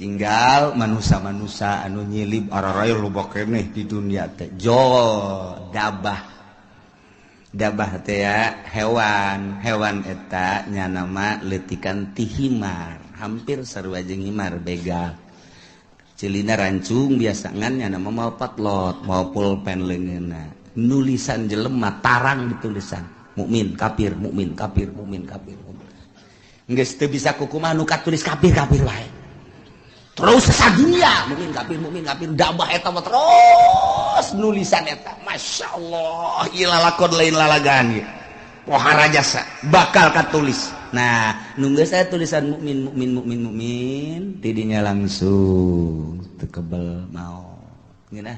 Tinggal manusia-manusia anu nyilib araraya loba keneh di dunia teh. Jol dabah. Dabah teh ya, hewan, hewan eta nya nama leutikan ti himar, hampir sarua jeung himar begal. Celina rancung biasa ngan nya nama mau patlot, mau pulpen leungeunna. Nulisan jelema tarang ditulisan. Mukmin kafir, mukmin kafir, mukmin kafir. Geus teu bisa kukumaha nu katulis kafir kafir wae. Terus sadunia mukmin kafir dabah eta mah terus nulisan eta. Masya Allah, ieu lalakon lain lalagaan ieu. Pohara jasa bakal katulis. Nah, nunggu saya tulisan mukmin mukmin mukmin mukmin tidinya langsung teu kebel maot. Ngeunah.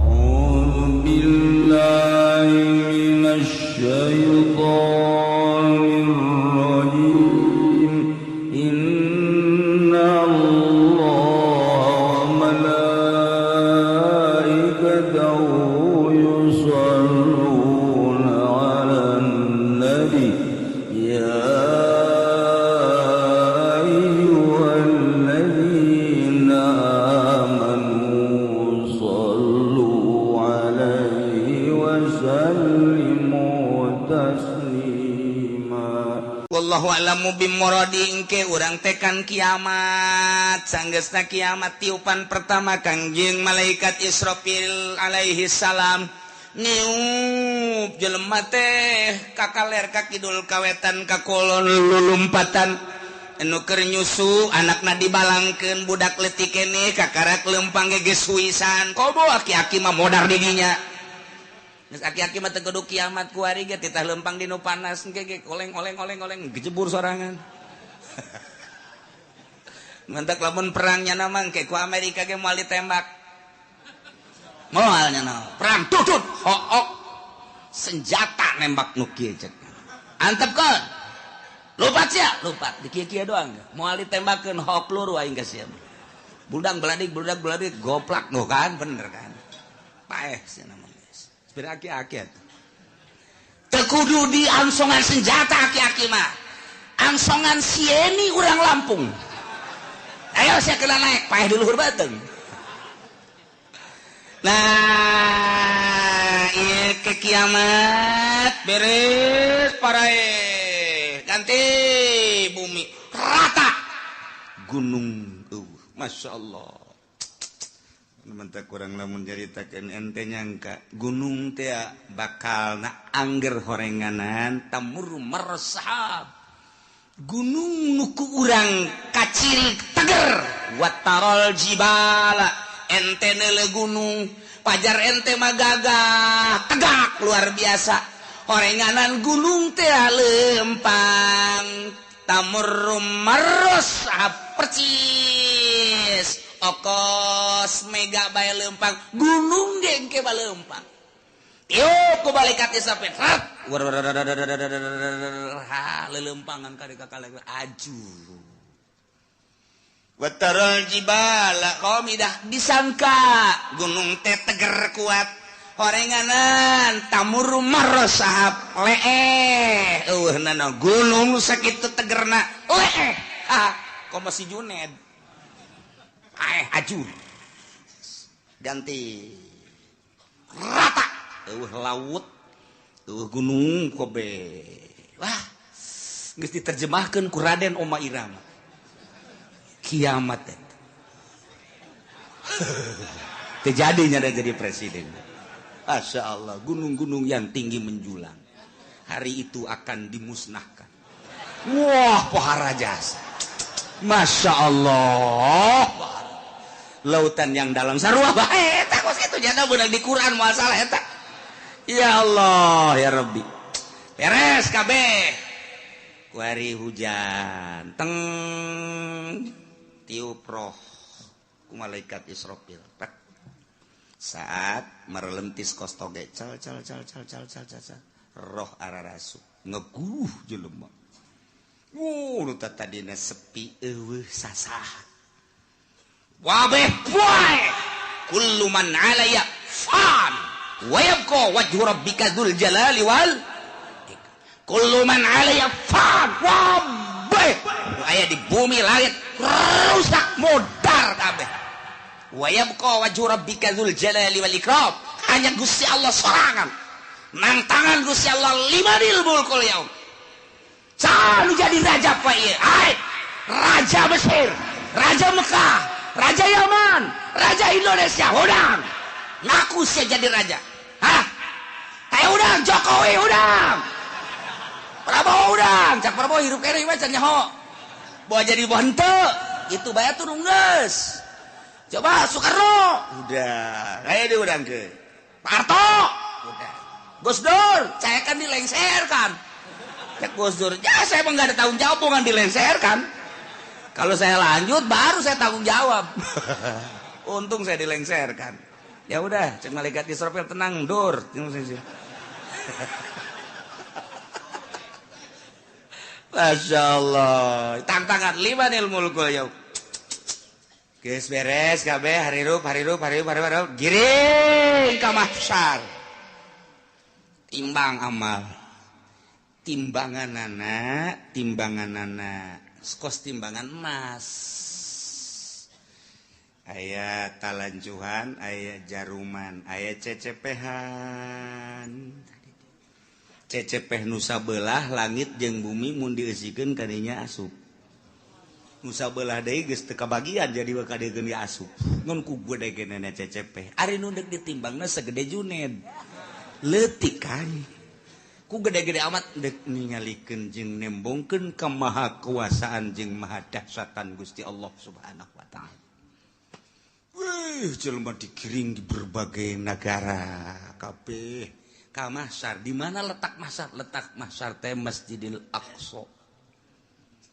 A'udzu billahi minasy syaithanir rajim. Inna Allaha wa malaikatahu yusholluna 'alan nabi ya ayyuhalladzina amanu shallu 'alaihi wa sallimu taslima. Wallahu a'lamu bimuradi engke urang tekan kiamat. Sanggeusna kiamat tiupan pertama Kangjeng malaikat Israfil alaihi salam niup jelema teh kakaler ka kidul kawetan ka kolon lulumpatan anu keur nyusu anakna dibalangkeun budak leutik keneh kakarak leumpang ge geus huisan kobo aki-aki mah modar di dinya. Geus aki-aki mah teu kudu kiamat kuari ge titah leumpang di nu panas engke ge oleng oleng oleng oleng gejebur sorangan. Mantak lamun perangnya na mah engke ku Amerika ge moal ditembak. Moal nya na perang tutut hook senjata nembak nu kieu cek. Antepkeun. Lupat sia, lupat di kieu-kieu doang. Moal ditembakeun hook peluru aing ka sia. Budak beladik budak beladik goplak nu kan bener kan. Paeh sia na mah. Sebenarnya aki-aki teu kudu di angsongan senjata aki-aki mah. Angsongan sieni urang Lampung. Ayo sia kena naik paeh di luhur beuteung. Nah, ieu ke kiamat beres parae ganti bumi rata gunung Masya Allah. Mantap kurang lamun nyaritakeun ente nyangka gunung teh bakal na angger horenganan tamur mersahab gunung nu ku urang kaciri teger watarol jibala ente neule gunung pajar ente mah gagah tegak luar biasa horenganan gunung teh lempang tamur mersahab percis okos mega bae lempang gunung ge engke balempang tiup ku malaikat Israfil rat ha lelempangan ka ka aju watarul jibala qamidah disangka gunung teh teger kuat horenganan tamur marosahab leeh eueuh nana gunung sakitu tegerna leeh ha komo si Juned ajur ganti rata eueuh laut eueuh gunung kobe wah geus diterjemahkeun ku Raden Oma Irama kiamat eta teu jadi nya jadi presiden. Masya Allah, gunung-gunung yang tinggi menjulang hari itu akan dimusnahkan. Wah pohara jasa Masya Allah. Lautan yang dalam sarua bae eta kos kitu jana beunang di Quran masalah eta. Ya Allah ya Rabbi. Beres kabeh. Kuari hujan teng tiup roh ku malaikat Israfil. Saat merelentis kos toge cal cal cal cal cal cal cal roh ararasu ngeguh jelema. Wuh nu tadina sepi eueuh sasah. Wabeh poe kullu man 'alayya fan wa yabqa wajhu rabbika dzul jalali wal ikram. Kullu man 'alayya fan Bumi langit rusak modar kabeh. Wa yabqa wajhu rabbika dzul jalali wal ikram. Hanya Gusti Allah sorangan. Nang tangan Gusti Allah limanil mulkul yaum. Saha nu jadi raja pak ieu? Ai, Raja Mesir, Raja Mekah, Raja Yaman, Raja Indonesia, hudang. Ngaku sia jadi raja. Hah? Ayo udang, Jokowi udang. Prabowo udang, cak Prabowo hirup kene mah can nyaho. Bawa jadi bawa henteu, itu bae turun geus. Coba Soekarno, udah, ayo diudang ke. Pak Harto, udah. Gus Dur, saya kan dilengserkan. Cek Gus Dur, ya saya emang gak ada tanggung jawab, bukan dilengserkan. Kalau saya lanjut, baru saya tanggung jawab. Untung saya dilengserkan. Ya udah, cek malaikat Israfil tenang, Dur. Masya Allah, tantangan limanil mulkul yaum. Geus beres kabeh harirup harirup harirup harirup giring ka mahsyar. Timbang amal. Timbanganana, timbanganana kos timbangan emas. Aya talanjuhan, aya jaruman, aya cecepehan. Cecepeh nusa belah langit jeung bumi mun dieusikeun kadinya asup. Nusa belah deui geus teu kabagian jadi bakal dieun asup. Ngan ku gede-gedena cecepeh. Ari nu deuk ditimbangna segede Juned. Leutik kan. Ku gede-gede amat deuk ningalikeun jeung nembongkeun kemahakuasaan jeung maha dahsyatan Gusti Allah Subhanahu wa taala. Wih, jelema digiring di berbagai negara kabeh. Ka mahsyar, di mana letak mahsyar? Letak mahsyar teh Masjidil Aqsa.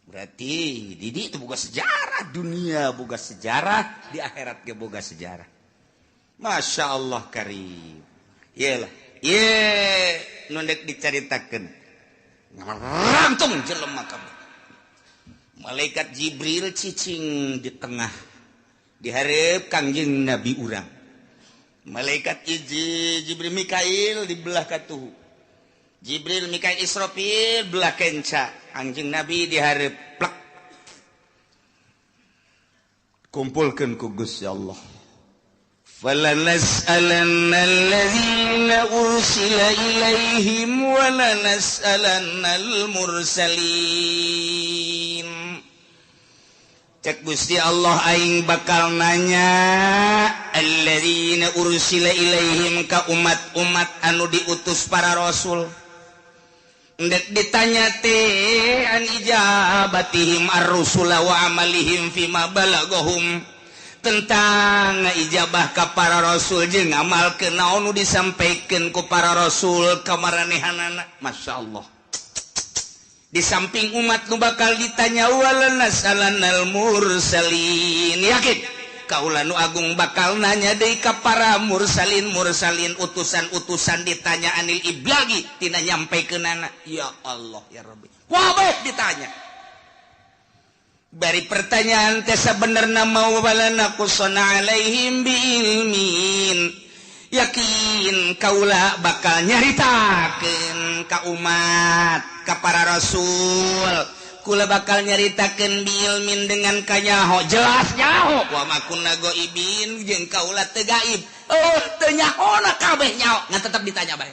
Berarti di itu boga sejarah dunia, boga sejarah di akhirat ge boga sejarah. Masya Allah karim. Iyalah, ye nu deuk dicaritakeun. Ngarantung jelema kabeh. Malaikat Jibril cicing di tengah dihareup Kangjeng Nabi urang. Malaikat Jibril Mikail di belah katuhu. Jibril Mikail Israfil belah kenca. Anjing Nabi dihareup plek. Kumpulkeun ku Gusti Allah. Falanas'alanna allazina ursila ilaihim wa lanas'alannal mursalin. Cek Gusti Allah aing bakal nanya alladzina ursila ilaihim ka umat-umat anu diutus para rasul. Ndek ditanya teh an ijabatihim ar-rusula wa amalihim fima balagahum, tentang ijabah ka para rasul jeung ngamalkeun naon nu disampaikeun ku para rasul ka maranehanana. Masya Allah. Di samping umat nu bakal ditanya walanasalanal mursalin, yakin kaula nu agung bakal nanya deui ka para mursalin mursalin utusan-utusan ditanya anil iblagi tina nyampekeunana. Ya Allah ya Rabbi, wabeh ditanya bari pertanyaan teh sabenerna mau walana qusana alaihim biilmin, yakin kaula bakal nyaritakeun ka umat ka para rasul, kula bakal nyaritakeun biilmin dengan kanyaho jelas nyaho wa ma kunna ghaibin jeung kaula teu gaib, oh teu nyahona kabeh nyaho ngan tetep ditanya bae.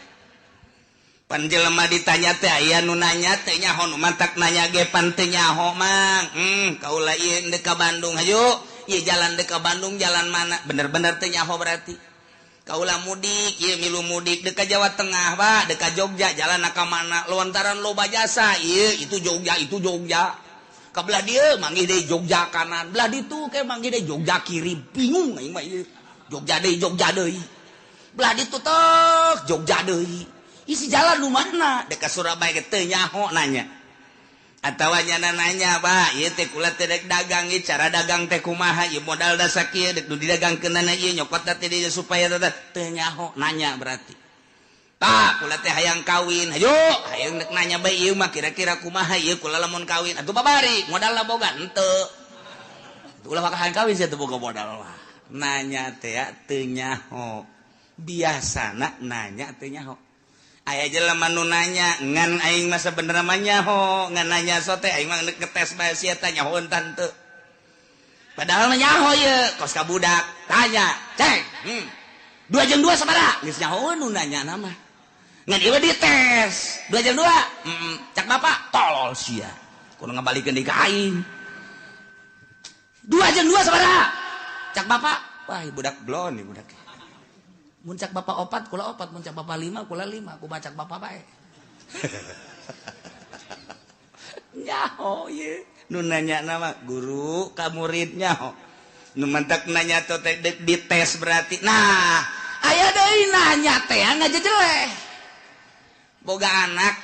Pan jelema ditanya teh aya nu nanya teu nyaho nu mantak nanya ge pan teu nyaho mang. Kaula ieu deuk ka Bandung hayu, ieu jalan deuk ka Bandung jalan mana, bener-bener teu nyaho berarti. Kaula mudik, ieu milu mudik deuk ka Jawa Tengah, Pak, deuk ka Jogja, jalan ka mana? Lontaran loba jasa, ieu itu Jogja, itu Jogja. Ka belah dieu manggih deui Jogja kanan, belah ditu ke manggih deui Jogja kiri, bingung aing mah ieu. Jogja deui, Jogja deui. Belah ditu tek Jogja deui. Isi jalan nu mana? Deuk ka Surabaya ge teu nyaho nanya. Atawa nyana nanya, Pak, ieu teh kula teh rek dagang, ieu cara dagang teh kumaha, ieu modal da sakieu dek nu didagangkeunana ieu nyokot teh dieu supaya teh nyaho nanya berarti. Pak, kula teh hayang kawin, hayu, hayang dek nanya bae ieu mah kira-kira kumaha ieu kula lamun kawin. Atuh babari, modalna boga henteu. Ulah mah hayang kawin sia teu boga modal mah. Nanya teh teu nyaho. Biasana nanya teu nyaho. Aya jelema nu nanya ngan aing mah sabenerna mah nyaho, ngan nanya sote aing mah ngetes bae sia teh nyaho tante. Padahal mah nyaho ye, kos ka budak tanya, "Ceng, 2 jeung 2 sabaraha?" Geus nyaho nu nanya nama. Ngan ieu dites, 2 jeung 2. Cak bapak, tolol sia. Kudu ngabalikeun deui ka aing. 2 jeung 2 sabaraha? Cak bapak, wah budak blon ieu budak. Mun cak bapak 4, kula 4, mun cak bapak 5, kula 5, ku bacak bapak bae. Nyaho ye, nu nanya nama guru ka murid nyaho. Nu mantak nanya teh dites berarti. Nah, aya deui nanya teh ngajejeleh. Boga anak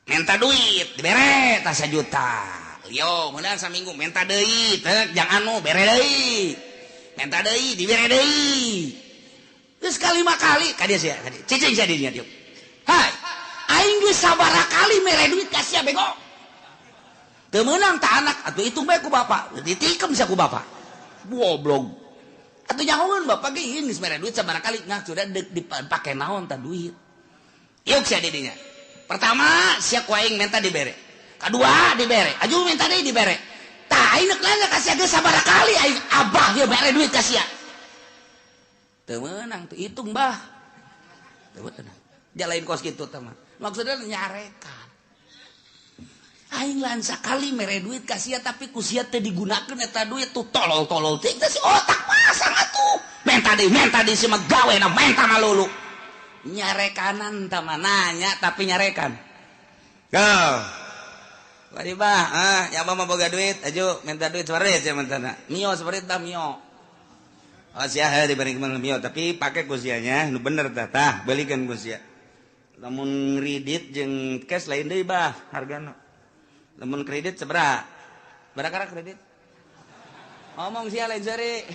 minta duit, dibere tah 1 juta. Yo, meunang saminggu minta deui, teh jang anu bere deui. Minta deui, dibere deui. Geus kalima kali ka dieu sia, ka dieu. Cicing sia di dieu dieu. Hai, aing geus sabaraha kali mere duit ka sia bego. Teu meunang ta anak, atuh hitung bae ku bapak. Ditikem sia ku bapak. Goblok. Atuh nyahoeun bapak ge ieu geus mere duit sabaraha kali, nah sudah dipake naon ta duit. Yuk sia di dinya. Pertama sia ku aing minta dibere. Kadua dibere, aju minta deui dibere. Tah aing nanya ka sia geus sabaraha kali aing abah ieu mere duit ka sia. Teu meunang teu hitung bah. Teu meunang. Jalain kos kitu teh mah. Maksudna nyarekan. Aing lain sakali mere duit ka sia tapi ku sia teu digunakeun eta duit tuh tolol-tolol teh si otak pasang atuh. Menta deui si mah gawena menta malulu. Nyarekanan tah mah nanya tapi nyarekan. Go. Bari bah, ya mah boga duit, aju minta duit separit sia mentana. Mio separit dah mio. Oh sia heuh diberi mio, tapi pake ku sianya nu bener tah, tah belikeun ku sia. Lamun kredit jeung cash lain deui bah hargana. Lamun kredit sabaraha? Barakara kredit? Ngomong sia lain seri.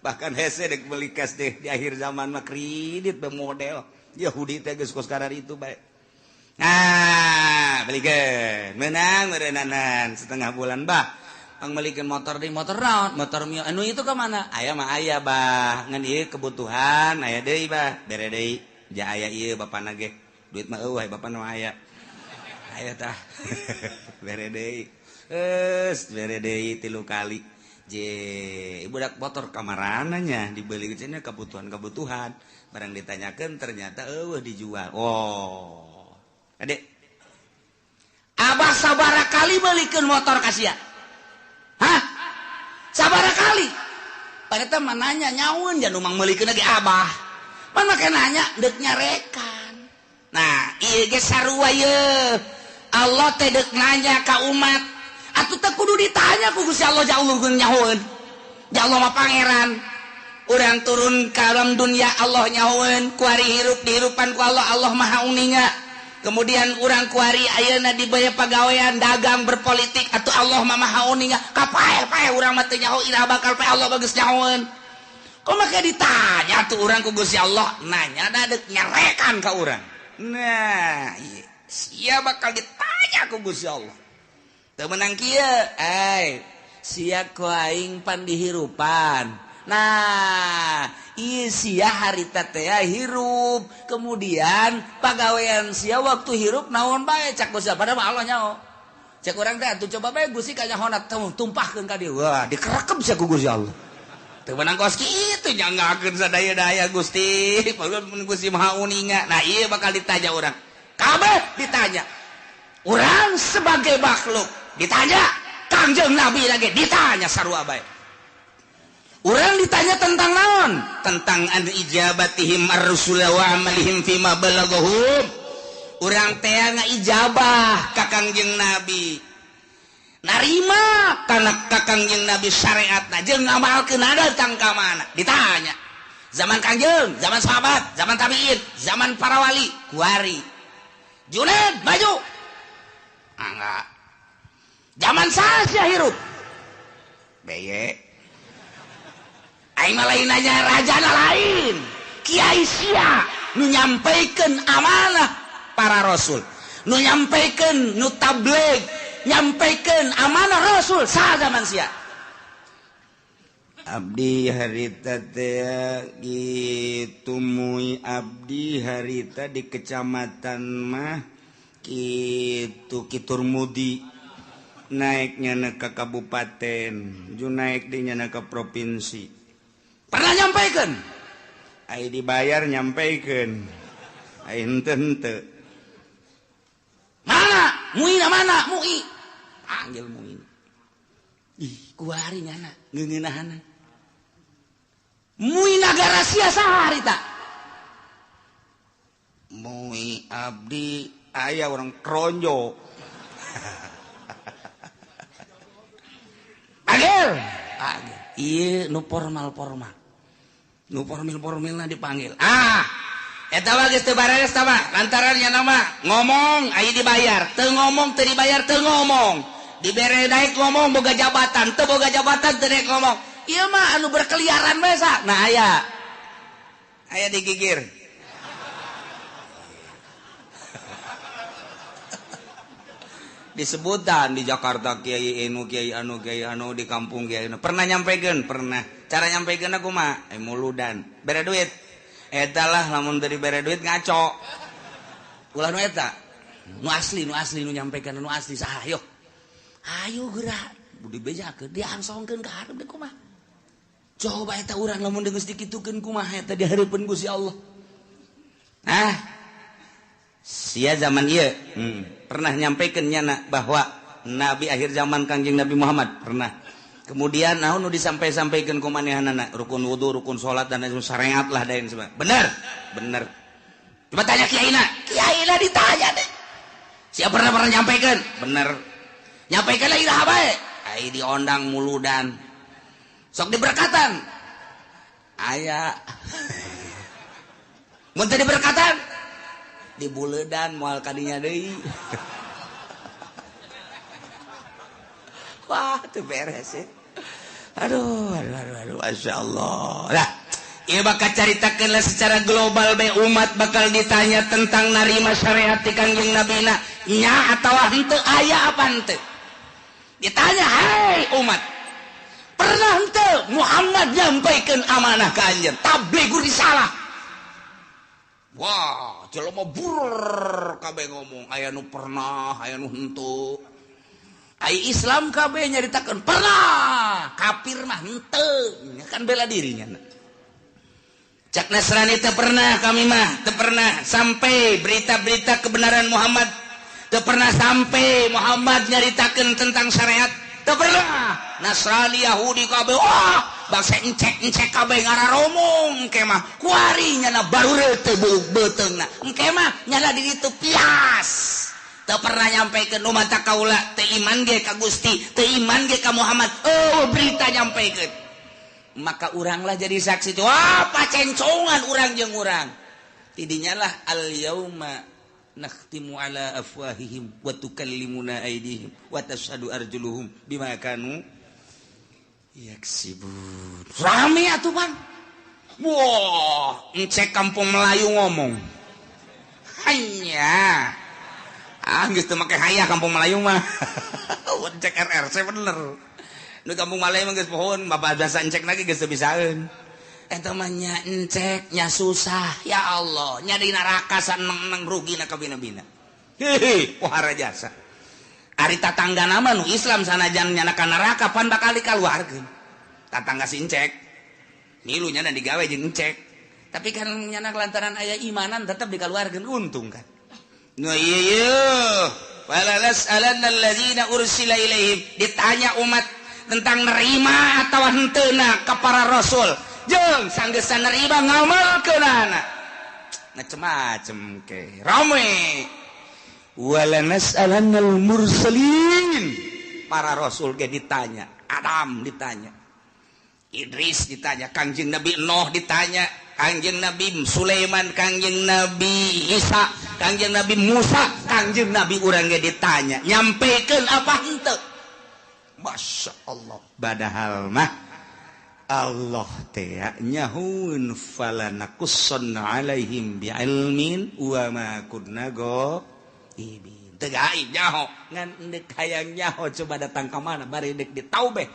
Bahkan hese dek beli cash deh di akhir zaman mah kredit be model. Yahudi teh geus kos karar itu bae. Nah, belikeun. Menang meureunnanan setengah bulan bah. Pang melikeun motor deui motor naon? Motor mio. Anu itu ka mana? Aya mah aya bah. Ngan ieu kebutuhan aya deui bah. Bere deui. Ja aya ieu bapana ge. Duit mah eueuh bapana mah aya. Aya tah. Bere deui. Geus bere deui 3 kali. Je, budak motor kamarananya dibeli cenah kebutuhan-kebutuhan. Barang ditanyakan ternyata eueuh dijual. Oh. Adek. Abah sabaraha kali belikeun motor ka sia? Hah? Sabaraha kali? Padahal mah nanya nyaun jan umang meulikeun lagi abah. Pan make nanya deuk nyarekan. Nah, ieu ge sarua ye. Allah teh deuk nanya ka umat. Atuh teh kudu ditanya ku Gusti Allah jauh nyahoeun. Ya Allah mah pangeran. Urang turun ka alam dunia Allah nyahoeun, kuari hirup dihirupan ku Allah, Allah maha uninga. Kemudian urang kuari ayeuna dibaya pagawean dagang berpolitik atuh Allah mah maha uninga. Kapae-pae urang mah teu nyaho iraha bakal pae Allah bagus nyahoeun. Kok make ditanya tuh urang ku Gusti Allah, nanya da deuk nyarekan ka urang. Nah, ieu sia bakal ditanya ku Gusti Allah. Teu meunang kieu, ai sia ku aing pan dihirupan. Nah, ieu sia harita teh hirup, kemudian pagawean sia waktu hirup naon bae cak Gusti padahal mah Allah nyaho. Cek urang teh atuh coba bae Gusti kanyahona tumpahkeun ka dieu. Wah, dikerekep sia ku Gusti Allah. Teu meunang kos kitu nyanggakeun sadaya-daya Gusti, padahal mun Gusti Maha Uninga. Nah, ieu bakal ditanya urang. Kabeh ditanya. Urang sebagai makhluk ditanya, Kangjeng Nabi lagi ditanya sarua bae. Urang ditanya tentang naon? Tentang an ijabatihim ar-rusula wa amalihim fima balaghahum. Urang teh ngaijabah ka Kangjeng Nabi. Narima kana ka Kangjeng Nabi syariatna jeung ngamalkeun datang ka mana? Ditanya. Zaman Kangjeng, zaman sahabat, zaman tabiin, zaman para wali, kuari. Junaid maju. Enggak. Zaman saja hirup. Beye. Aing mah lain nanya rajana lain. Kiai sia nu nyampaikan amanah para rasul, nu nyampaikan nu tabligh, nyampaikan amanah rasul saha zaman sia. Abdi harita teh gitu mui abdi harita di kecamatan mah kitu Kitur Mudi naiknya ke kabupaten ju naik di nyana ke provinsi pernah nyampaikan ai dibayar nyampaikan ai henteu henteu mana muina mana mui panggil mui ih kuari nyana ngeungeunahana mui nagara sia saha harita mui abdi aya orang kronjo panggil panggil ieu nu formal-formal nu formil-formilna dipanggil ah eta mah geus teu bareres tah mah lantaran nya nama ngomong aya dibayar teu ngomong teu dibayar teu ngomong dibere naik ngomong boga jabatan teu boga jabatan teu naik ngomong ieu mah anu berkeliaran bae sa nah aya aya digigir disebutan di Jakarta kiai anu kiai anu kiai anu di kampung kiai anu pernah nyampekeun pernah cara nyampekeun aku mah muludan bere duit eta lah lamun teu dibere duit ngaco ulah nu eta nu asli nu nyampekeun nu asli saha ayo ayo geura dibejakeun diangsongkeun ka hareup deui kumaha coba eta urang lamun geus dikitukeun kumaha eta di hareupeun Gusti Allah ah sia zaman ieu pernah nyampaikan nyana bahwa nabi akhir zaman Kangjeng Nabi Muhammad pernah kemudian naon nu disampai-sampaikeun ku manehanana rukun wudu rukun salat dan lain syariat lah dain sebagainya bener bener coba tanya kiaina kiaina ditanya deh sia pernah pernah nyampaikan bener nyampaikan lagi dah bae ai diondang muludan sok diberkatan aya mun teu diberkatan di buledan moal kadinya deui wah teu beres ya aduh aduh aduh, aduh masyaallah lah ieu bakal caritakeun lah secara global bae umat bakal ditanya tentang narima syariat ti Kangjeng Nabina nya atawa henteu aya apa henteu ditanya hai umat pernah henteu Muhammad nyampaikeun amanah ka anjeun tabligh risalah wah jelema burr kabeh ngomong aya nu pernah aya nu henteu ai Islam kabeh nyaritakeun pernah kafir mah henteu kan bela dirinya cak Nasrani teu pernah kami mah teu pernah sampai berita-berita kebenaran Muhammad teu pernah sampai Muhammad nyaritakeun tentang syariat teu pernah Nasrani Yahudi kabeh wah bangsa encek-encek kabeh ngararomong engke mah kuari nyana baru teu beuteungna engke mah nyana di ditu pias teu pernah nyampaikan nu mata kaula teu iman ge ka Gusti teu iman ge ka Muhammad oh berita nyampaikan maka uranglah jadi saksi wah pacencongan urang jeung urang tidinya lah al yauma nakhtimu ala afwahihim wa tukallimuna aydihim wa tashhadu arjuluhum bima kanu yaksibun. Rame atuh pan. Wah, encek kampung Melayu ngomong. Hanya. Ah, geus teu make hayah kampung Melayu mah. Encek RRC bener. Nu kampung Melayu mah geus pohon, bapak biasa encek lagi geus teu bisaeun. Eta mah nya encek nya susah. Ya Allah, nya di neraka saneng-neng rugina kabina-bina. Hehe, pohara jasa. Ari tatangga nama nu Islam sanajan nyana ka neraka pan bakal dikaluarkeun. Tatangga si encek. Milu nyana digawe jeung encek. Tapi kan nyana lantaran aya imanan tetep dikaluarkeun untung kan. Nu ieu ieu wala nas'alanna alladzina ursila ilaihim ditanya umat tentang nerima atawa henteuna ka para rasul. Jeung sanggeusna nerima ngamalkeunana. Macem-macem ke. Rame. Wala nas'alannal mursalin para rasul ge ditanya Adam ditanya Idris ditanya Kangjeng Nabi Nuh ditanya Kangjeng Nabi Sulaiman Kangjeng Nabi Isa Kangjeng Nabi Musa Kangjeng Nabi urang ge ditanya nyampekeun apa henteu Masya Allah padahal mah Allah teh nyahun falanakussanna alaihim bi'ilmin wa ma kunna ghaibin. Teu gaib nyaho ngan deuk hayang nyaho coba datang ka mana bari deuk ditaubeh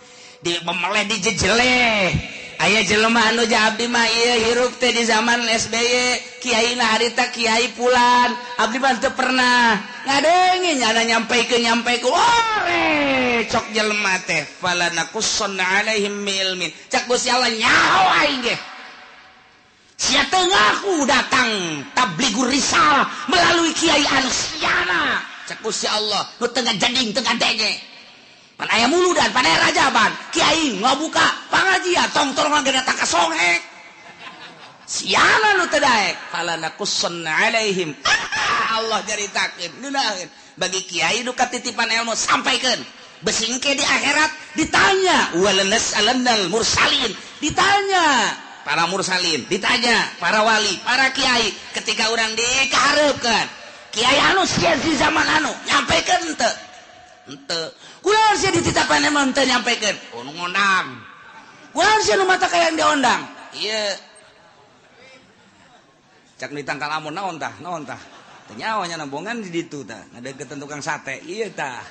Di memeleh dijejeleh. Aya jelema anu abdi mah ieu hirup teh di zaman SBY, kiai na harita kiai pulan. Abdi mah teu pernah ngadenge nyana nyampaikeun ore cok jelema teh fala naqussanna alaihim ilmin. Cak Gusti Allah nyaho aing ge. Sia teu ngaku datang tabligur risalah melalui kiai anu siana. Cak Gusti Allah nu teu ngajading teu ngadenge. Pan aya muludan, pan aya rajaban, kiai ngabuka pangajian tong-tong ge datang ka songhek. Siana nu teu daek, fala naqussanna alaihim. Allah caritakeun, ngeunaheun. Bagi kiai nu katitipan ilmu sampaikeun. Besingke di akhirat ditanya, walanas'alannal mursalin, ditanya para mursalin, ditanya para wali, para kiai ketika urang dikahareupeun. Kiai anu sia di zaman anu nyampaikeun teu? Henteu. Kunaon sia dititapan emang teu nyampaikeun? Oh nu ngondang. Kunaon sia nu mata kayang diondang? Ieu. Cak ditangkal amun naon tah? Naon tah? Teu nyaho nya nambongan di ditu tah. Ngadeukeutan tukang sate. Ieu tah.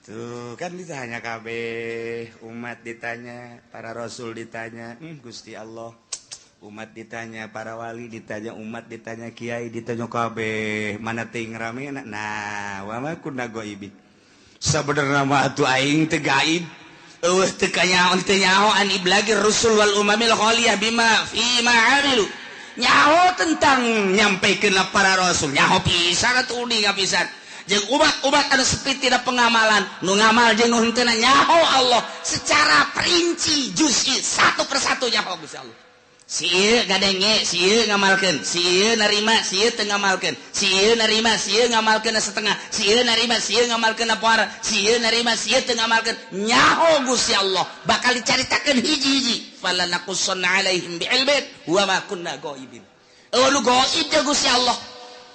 Tuh kan ditanya kabeh, umat ditanya, para rasul ditanya, Gusti Allah. Umat ditanya, para wali ditanya, umat ditanya, kiai ditanya kabeh, mana ting rame nah, wa ma kunna ghaibin. Sabenerna mah atuh aing teu gaib. Eueuh teu kanyaho teu nyaho an iblagir rusul wal umamil khaliyah bima fi ma amilu. Nyaho tentang nyampaikeun para rasul, nyaho pisan atuh uninga pisan. Jeung umat-umat anu sepi tina pengamalan, nu ngamal jeung nu henteu nyaho Allah secara perinci juz'i satu persatu nyaho Gusti Allah. Si ieu ngadenge, si ieu ngamalkeun, si ieu narima, si ieu teu ngamalkeun, si ieu narima, si ieu ngamalkeun setengah, si ieu narima, si ieu ngamalkeun poara, si ieu narima, si ieu teu ngamalkeun. Nyaho Gusti Allah bakal dicaritakeun hiji-hiji. Fala naqussanna alaihim bi'ilmin wa ma kunna ghaibin. Eueuh nu gaib teh Gusti Allah.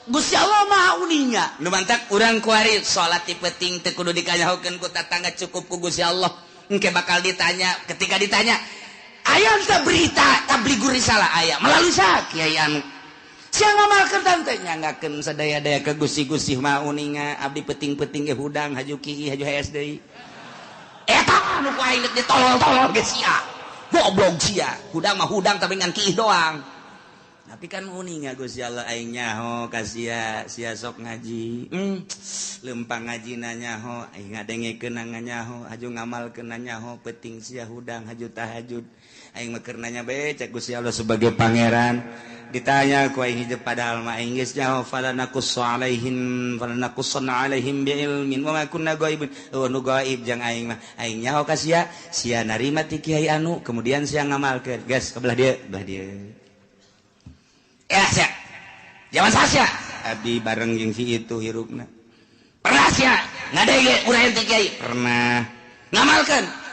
Gusti Allah Maha uninga. Nu mantak urang kuari salat ti peuting teu kudu dikanyahokeun ku tatangga, cukup ku Gusti Allah. Engke bakal ditanya, ketika ditanya aya teh berita tabligur risalah aya melalui sa kiai anu sia ngamalkeun tante nyanggakeun sadaya-daya ke Gusti-Gusti Maha uninga abdi peuting-peuting ge hudang haju kieu haju hees deui eta anu ku aing deuk ditolol-tolol ge sia goblok sia hudang mah hudang tapi ngan kiih doang tapi kan uninga Gusti Allah aing nyaho ka sia sia sok ngaji lempang ngajina nyaho aing ngadengekeun nyaho haju ngamalkeun nyaho peuting sia hudang haju tahajud aing mah keur nanya bae cek Gusti Allah sebagai pangeran ditanya ku aing hijab padahal mah aing geus nyaho fala naqussu alaihim fala naqussanna alaihim biilmin wa ma kunna ghaibin. Oh nu gaib jang aing mah aing nyaho ka sia sia narima ti kiai anu kemudian sia ngamalkeun geus ka belah dieu belah dieu ya sia zaman sia abdi bareng jeung si itu hirupna pernah sia ngadenge urang ti kiai pernah ngamalkeun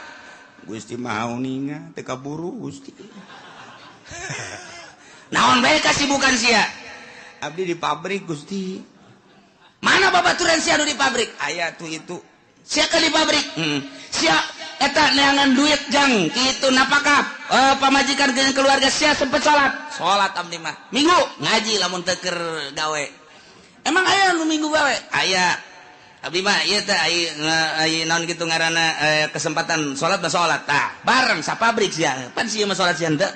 Gusti Maha uninga teu kaburu Gusti. Naon bae kasibukan sia? Abdi di pabrik Gusti. Mana babaturan sia nu di pabrik? Aya tuh itu. Sia ke di pabrik. Sia eta neangan duit jang kitu napakah pamajikan jeung keluarga sia sempet salat. Salat abdi mah. Minggu ngaji lamun teu keur gawe. Emang aya nu minggu gawe? Aya. Abdi mah ieu teh ai naon kitu ngaranna kesempatan salat mah salat tah bareng sapabrik sia pan sia mah salat sia henteu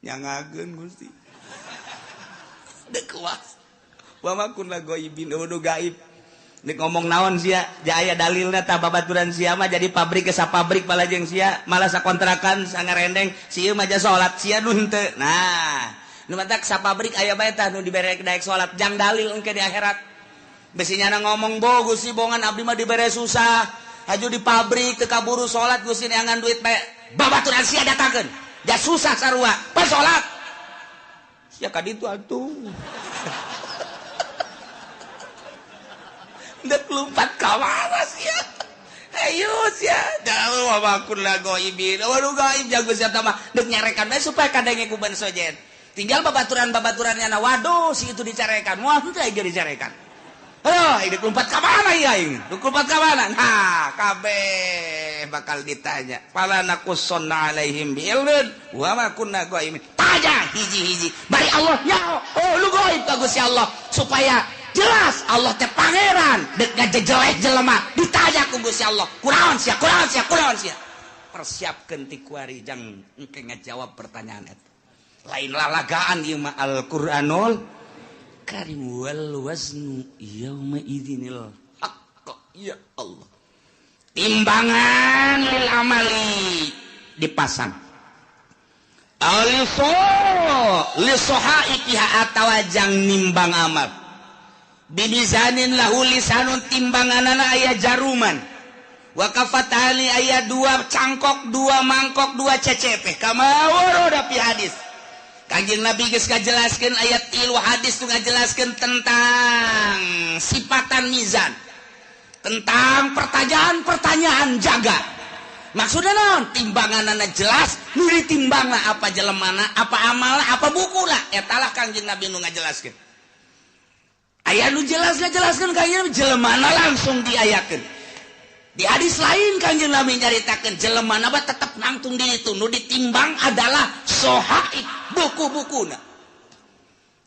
nyangageun Gusti deuk kuas wa ma kunna ghaibin nu gaib deuk ngomong naon sia ja aya dalilna tah babaturan sia mah jadi pabrik ke sapabrik balajeng sia malah sakontrakan sangarendeng si ieu mah ja salat sia nu henteu nah nu matak sapabrik aya bae tah nu dibere daek salat jang dalil engke di akhirat. Besinya na ngomong bo Gusti bongan abdi mah dibere susah haju di pabrik teu kaburu salat Gusti neangan duit bae babaturan sia datangkeun ja susah sarua pas salat sia ka ditu atuh deuk lumpat ka mana sia ayo sia da wa ma kunna ghaibin wa nu gaib jago sia mah deuk nyarekan bae supaya kadenge ku ban sojen tinggal babaturan-babaturannya na waduh si itu dicarekan wah henteu ge dicarekan. Oh, ini lompat ka mana ya ini? Lompat ka mana? Nah, kabeh bakal ditanya. Fala naqussanna alaihim bi'ilmin wa ma kunna ghaibin. Tanya hiji-hiji. Bari Allah nyaho. Oh, lu gaib ka Gusti Allah supaya Jelas Allah teh pangeran dek ngajejelek jelema ditanya ku Gusti Allah, kunaon sia, kunaon sia, kunaon sia. Persiapkeun ti kuari jang engke ngajawab pertanyaan eta. Lain lalagaan ieu mah Al-Qur'anul Karim. Wal waznu yauma idzinil haqq. Ya Allah, timbangan lil amali dipasang aliso lisohaikiha atawa jang nimbang amal bimizanin lahu lisanun, timbanganana aya jaruman, wa kafatani aya dua cangkok, dua mangkok, dua cecepe, kama warada fi hadis. Kanjeng Nabi geus ngajelaskeun ayat tilu hadis nu ngajelaskeun tentang sifatan mizan, tentang pertanyaan-pertanyaan jaga. Maksudnya naon? Timbanganana jelas, nu ditimbangna apa jelemana, apa amalna, apa bukuna. Eta lah Kanjeng Nabi nu ngajelaskeun. Aya nu jelas ngajelaskeun Kanjeng Nabi jelemana langsung diayakeun. Di hadis lain Kanjeng Nabi nyaritakeun jelemana mah tetep nangtung di itu, nu ditimbang adalah sohaib, buku-bukuna.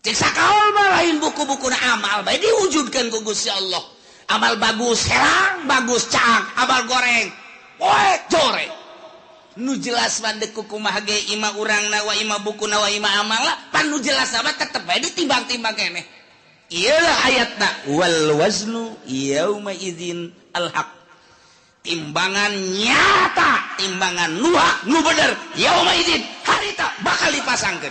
Cek sakaol mah lain buku-bukuna, amal bae diwujudkeun ku Gusti Allah. Amal bagus herang, bagus caang, amal goreng poek jore. Nu jelas mah deuk kumaha ge ima urangna wa ima bukuna wa ima amalna, pan nu jelas mah tetep bae ditimbang-timbang keneh. Ieu lah ayatna wal waznu yauma idzin al haq. Timbangan nyata, timbangan nu hak, nu bener, yauma idzin harita bakal dipasangkeun.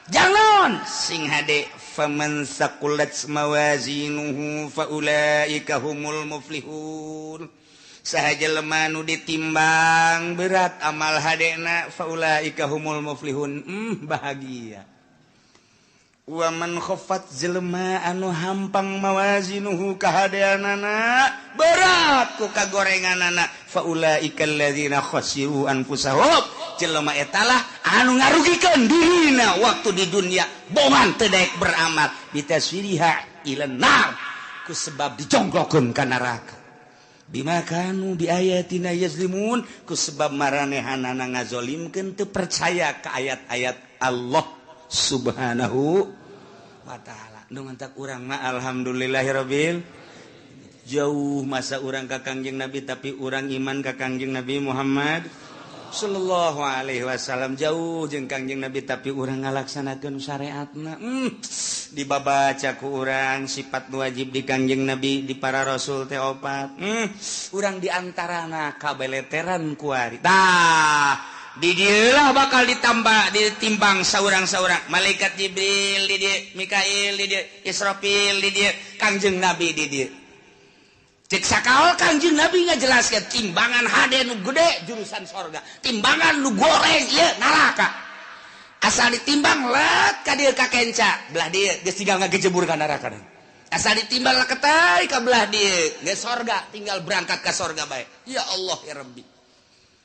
Jangan sing hade faman saqulat mawazinuhu faulaika humul muflihun. Saha jelema nu ditimbang berat amal hadena faulaika humul muflihun. Bahagia. Wa man khaffat jelema anu hampang mawazinuhu kahadeanana berat ku kagorenganana faulaika alladzina khasiru anfusahum. Jelema etalah anu ngarugikeun dirina waktu di dunia bongan teu daek beramal bitaswiriha ila nar ku sebab dijongklokeun ka neraka bima kanu biayatina yazlimun ku sebab maranehanana ngazolimkeun teu percaya ka ayat-ayat Allah Subhanahu wa ta'ala. Nu mantak urang mah alhamdulillahirabbil jauh masa urang ka Kangjeng Nabi tapi urang iman ka Kangjeng Nabi Muhammad sallallahu alaihi wasallam, jauh jeung Kangjeng Nabi tapi urang ngalaksanakeun syariatna. Dibabaca ku urang sifat nu wajib di Kangjeng Nabi di para rasul teh opat. Urang diantarana kabeleteran kuari. Tah di dieulah bakal ditambah ditimbang saurang-saurang malaikat Jibril di dieu, Mikail di dieu, Israfil di dieu, Kangjeng Nabi di dieu. Cek sakaol Kangjeng Nabi ngajelaskeun timbangan hade nu gede jurusan sorga, timbangan nu goreng ieu neraka. Asal ditimbang let ka dieu ka kenca, belah dieu geus tinggal ngagejebur ka neraka. Asal ditimbang leketai ka belah dieu geus sorga, tinggal berangkat ka sorga bae. Ya Allah ya Rabbi.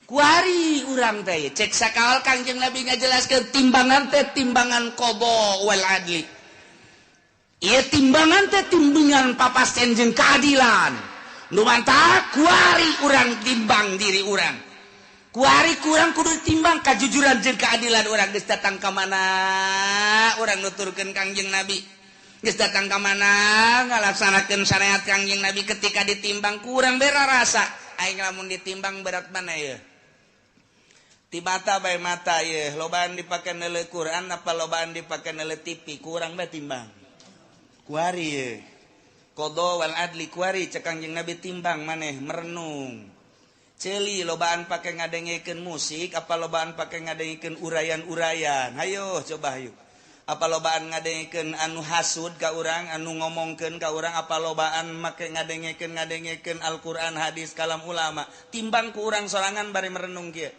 Kuari urang teh cek sakaol Kangjeng Nabi ngajelaskeun timbangan teh timbangan qada wal adli. Ieu timbangan teh timbangan papasten jeung keadilan. Nu mantak kuari urang timbang diri urang. Kuari kurang kudu timbang kajujuran jeung keadilan urang geus datang ka mana urang nuturkeun Kangjeng Nabi. Geus datang ka mana ngalaksanakeun syariat Kangjeng Nabi ketika ditimbang kurang bera rasa. Aing lamun ditimbang berat mana ieu? Ti mata bae mata ieu, lobaan dipake neuleuh Quran apa lobaan dipake neuleuh TV, kurang bae timbang. Kuari ieu. Qada wal adli kuari cek Kangjeng Nabi timbang maneh merenung. Ceuli lobaan pake ngadengekeun musik apa lobaan pake ngadengekeun urayan-urayan. Hayo coba hayu. Apa lobaan ngadengekeun anu hasud ka urang, anu ngomongkeun ka urang, apa lobaan make ngadengekeun Al-Qur'an, hadis, kalam ulama. Timbang ku urang sorangan bari merenung kieu.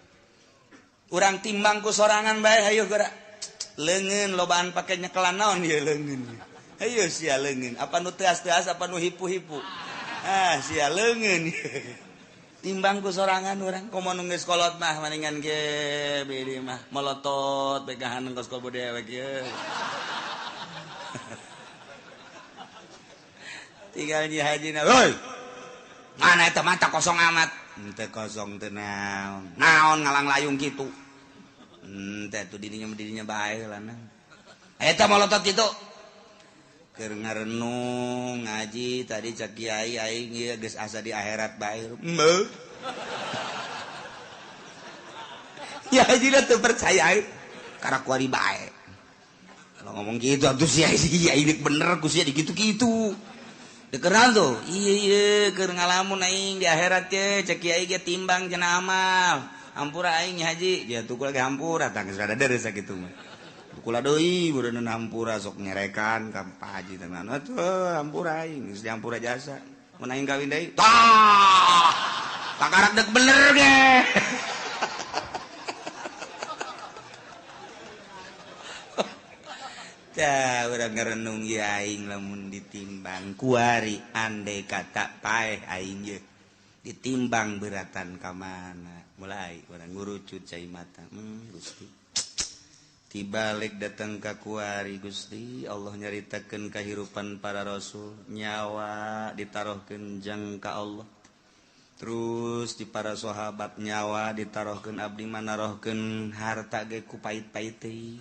Urang timbang ku sorangan bae hayu geura. Leungeun lobaan pake nyekelan naon ieu leungeun. Hayu sia leungeun, apa nu teas-teas apa nu hipu-hipu. Ah sia leungeun. Timbang ku sorangan urang komo nu geus kolot mah maningan ge bedi mah molotot begahan kos kobo dewek ieu. Tinggal nyi hajina, "Woi. Mana eta mata kosong amat?" Henteu kosong teu naon. Naon ngalang layung kitu. Henteu tuh dirinya bae lah. Eta molotot kitu. Keur ngarenung ngaji tadi cak kiai aing ieu geus asa di akhirat bae. Heuh. Ya haji teu percaya aing. Karak kuari bae. Kalau ngomong gitu atuh sia sia ini bener ku sia digitu-gitu. Dikeran tuh. Iya iya keur ngalamun aing di akhirat ye cak kiai ge timbang cenah amal. Hampura aing haji, ya tuh lagi hampura tah geus rada deres sakitu mah. Kula deui meureun hampura sok nyerekan ka Pak Haji tenan. Atuh hampura aing geus dihampura jasa. Mun aing kawin deui, tah. Kakarak dek bener ge. Tah urang ngarenung ye aing lamun ditimbang kuari andai kata paeh aing ye. Ditimbang beratan ka mana. Mulai urang ngurucut cai mata. Gusti. Dibalik datang ka kuari Gusti Allah nyaritakeun kahirupan para rasul nyawa ditaruhkeun jang ka Allah terus di para sahabat nyawa ditaruhkeun abdi manarohkeun harta ge ku pait-pait teh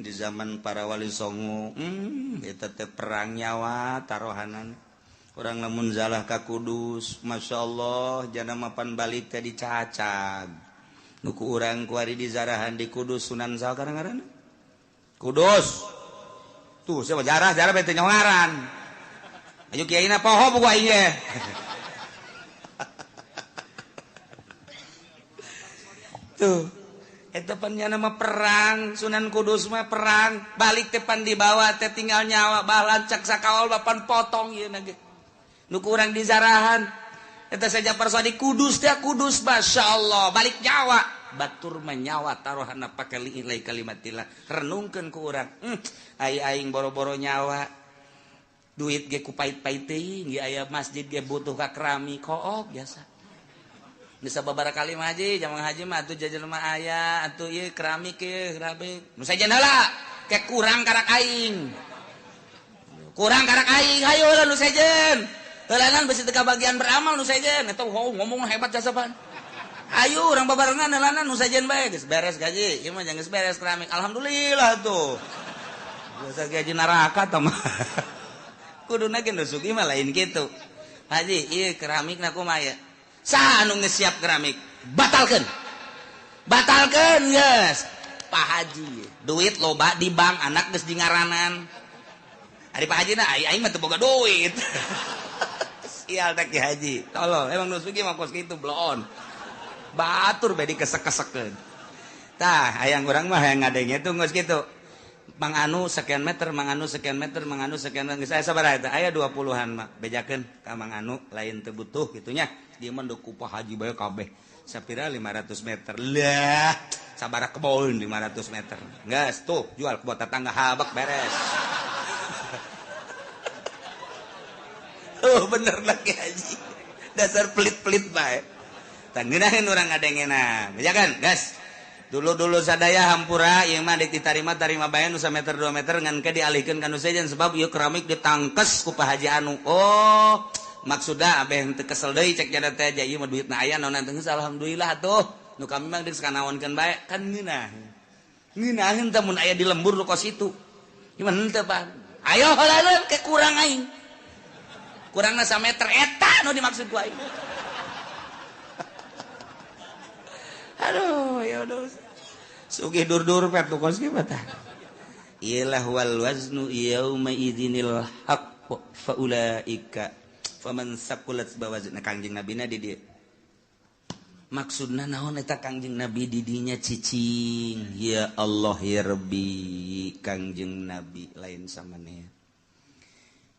di zaman para wali songo eta teh perang nyawa tarohanan urang lamun zalah ka Kudus masyaallah jana mapan balik teh dicacag nuku urang kuari di zarahan di Kudus Sunan saha ngaranna Kudus tuh siapa jarah bete nyongaran ayo kiaina poho buku aing ge tuh eta pan nya nama perang Sunan Kudus mah perang balik teh pan dibawa teh tinggal nyawa balancak sakaol bapan potong ieu na ge nuku urang di zarahan eta saja persodi Kudus teh Kudus masyaallah balik nyawa batur menyawa taruhana pake liilai kalimatillah renungkeun ku urang ai aing boro-boro nyawa duit ge ku pait-pait teuing ge aya masjid ge butuh ka keramik kook biasa bisa babara kali mah haji jamang haji mah atuh jajan mah aya atuh ieu keramik ieu keramik nu sajen heula ke kurang karak aing hayu heula nu sejen heulanan besi teu kabagian beramal nu sejen eta ngomong hebat jasa pan ayo urang babarengan heulanan nu sejen bae geus beres gaji ieu mah geus beres keramik alhamdulillah tuh biasa gaji neraka tah mah kuduna ge nu sugih mah lain kitu haji ieu keramikna kumaha ya saha anu geus siap keramik batalkeun batalkeun geus Pak Haji duit loba di bank anak geus di ngaranan ari Pak Haji na aing mah teu boga duit sial teh Ki Haji tolol emang nu sugih mah kos kitu bloon batur bae dikesek-kesekeun tah hayang urang mah hayang ngadenge tuh geus kitu Mang Anu sekian meter Mang Anu sekian meter Mang Anu sekian meter geus aya sabaraha eta aya 20-an mah bejakeun ka Mang Anu lain teu butuh kitu nya dieu mah deuk ku Pak Haji bae kabeh sapira 500 meter lah sabaraha kebon 500 meter geus tuh jual kebon tetangga habek beres. Oh bener lagi haji dasar pelit-pelit bae tangeunaheun urang ngadengena bejakeun gas dulu-dulu sadaya hampura ieu mah ditarima tarima bae nu sameter 2 meter ngan ke dialihkeun ka nu sejen sebab ieu keramik ditangkes ku Pak Haji anu oh maksudna abeh teu kesel deui cek jada teh ieu mah duitna aya naon teh geus alhamdulillah atuh nu kami mah geus kanaonkeun bae kan ngeunah ngeunaheun teh mun aya di lembur nu kos itu gimana teh Pak ayo heula ke kurang aing kurangna sameter eta nu dimaksud ku aing. Aduh, ya udah. Sugih dur-dur pet nu kos kieu tah. Iyalah wal waznu yauma idzinil haqq fa ulaika faman saqulat bawazna Kangjeng Nabina di dieu. Maksudna naon eta Kangjeng Nabi di dinya cicing. Ya Allah ya Rabbi, Kangjeng Nabi lain samaneh.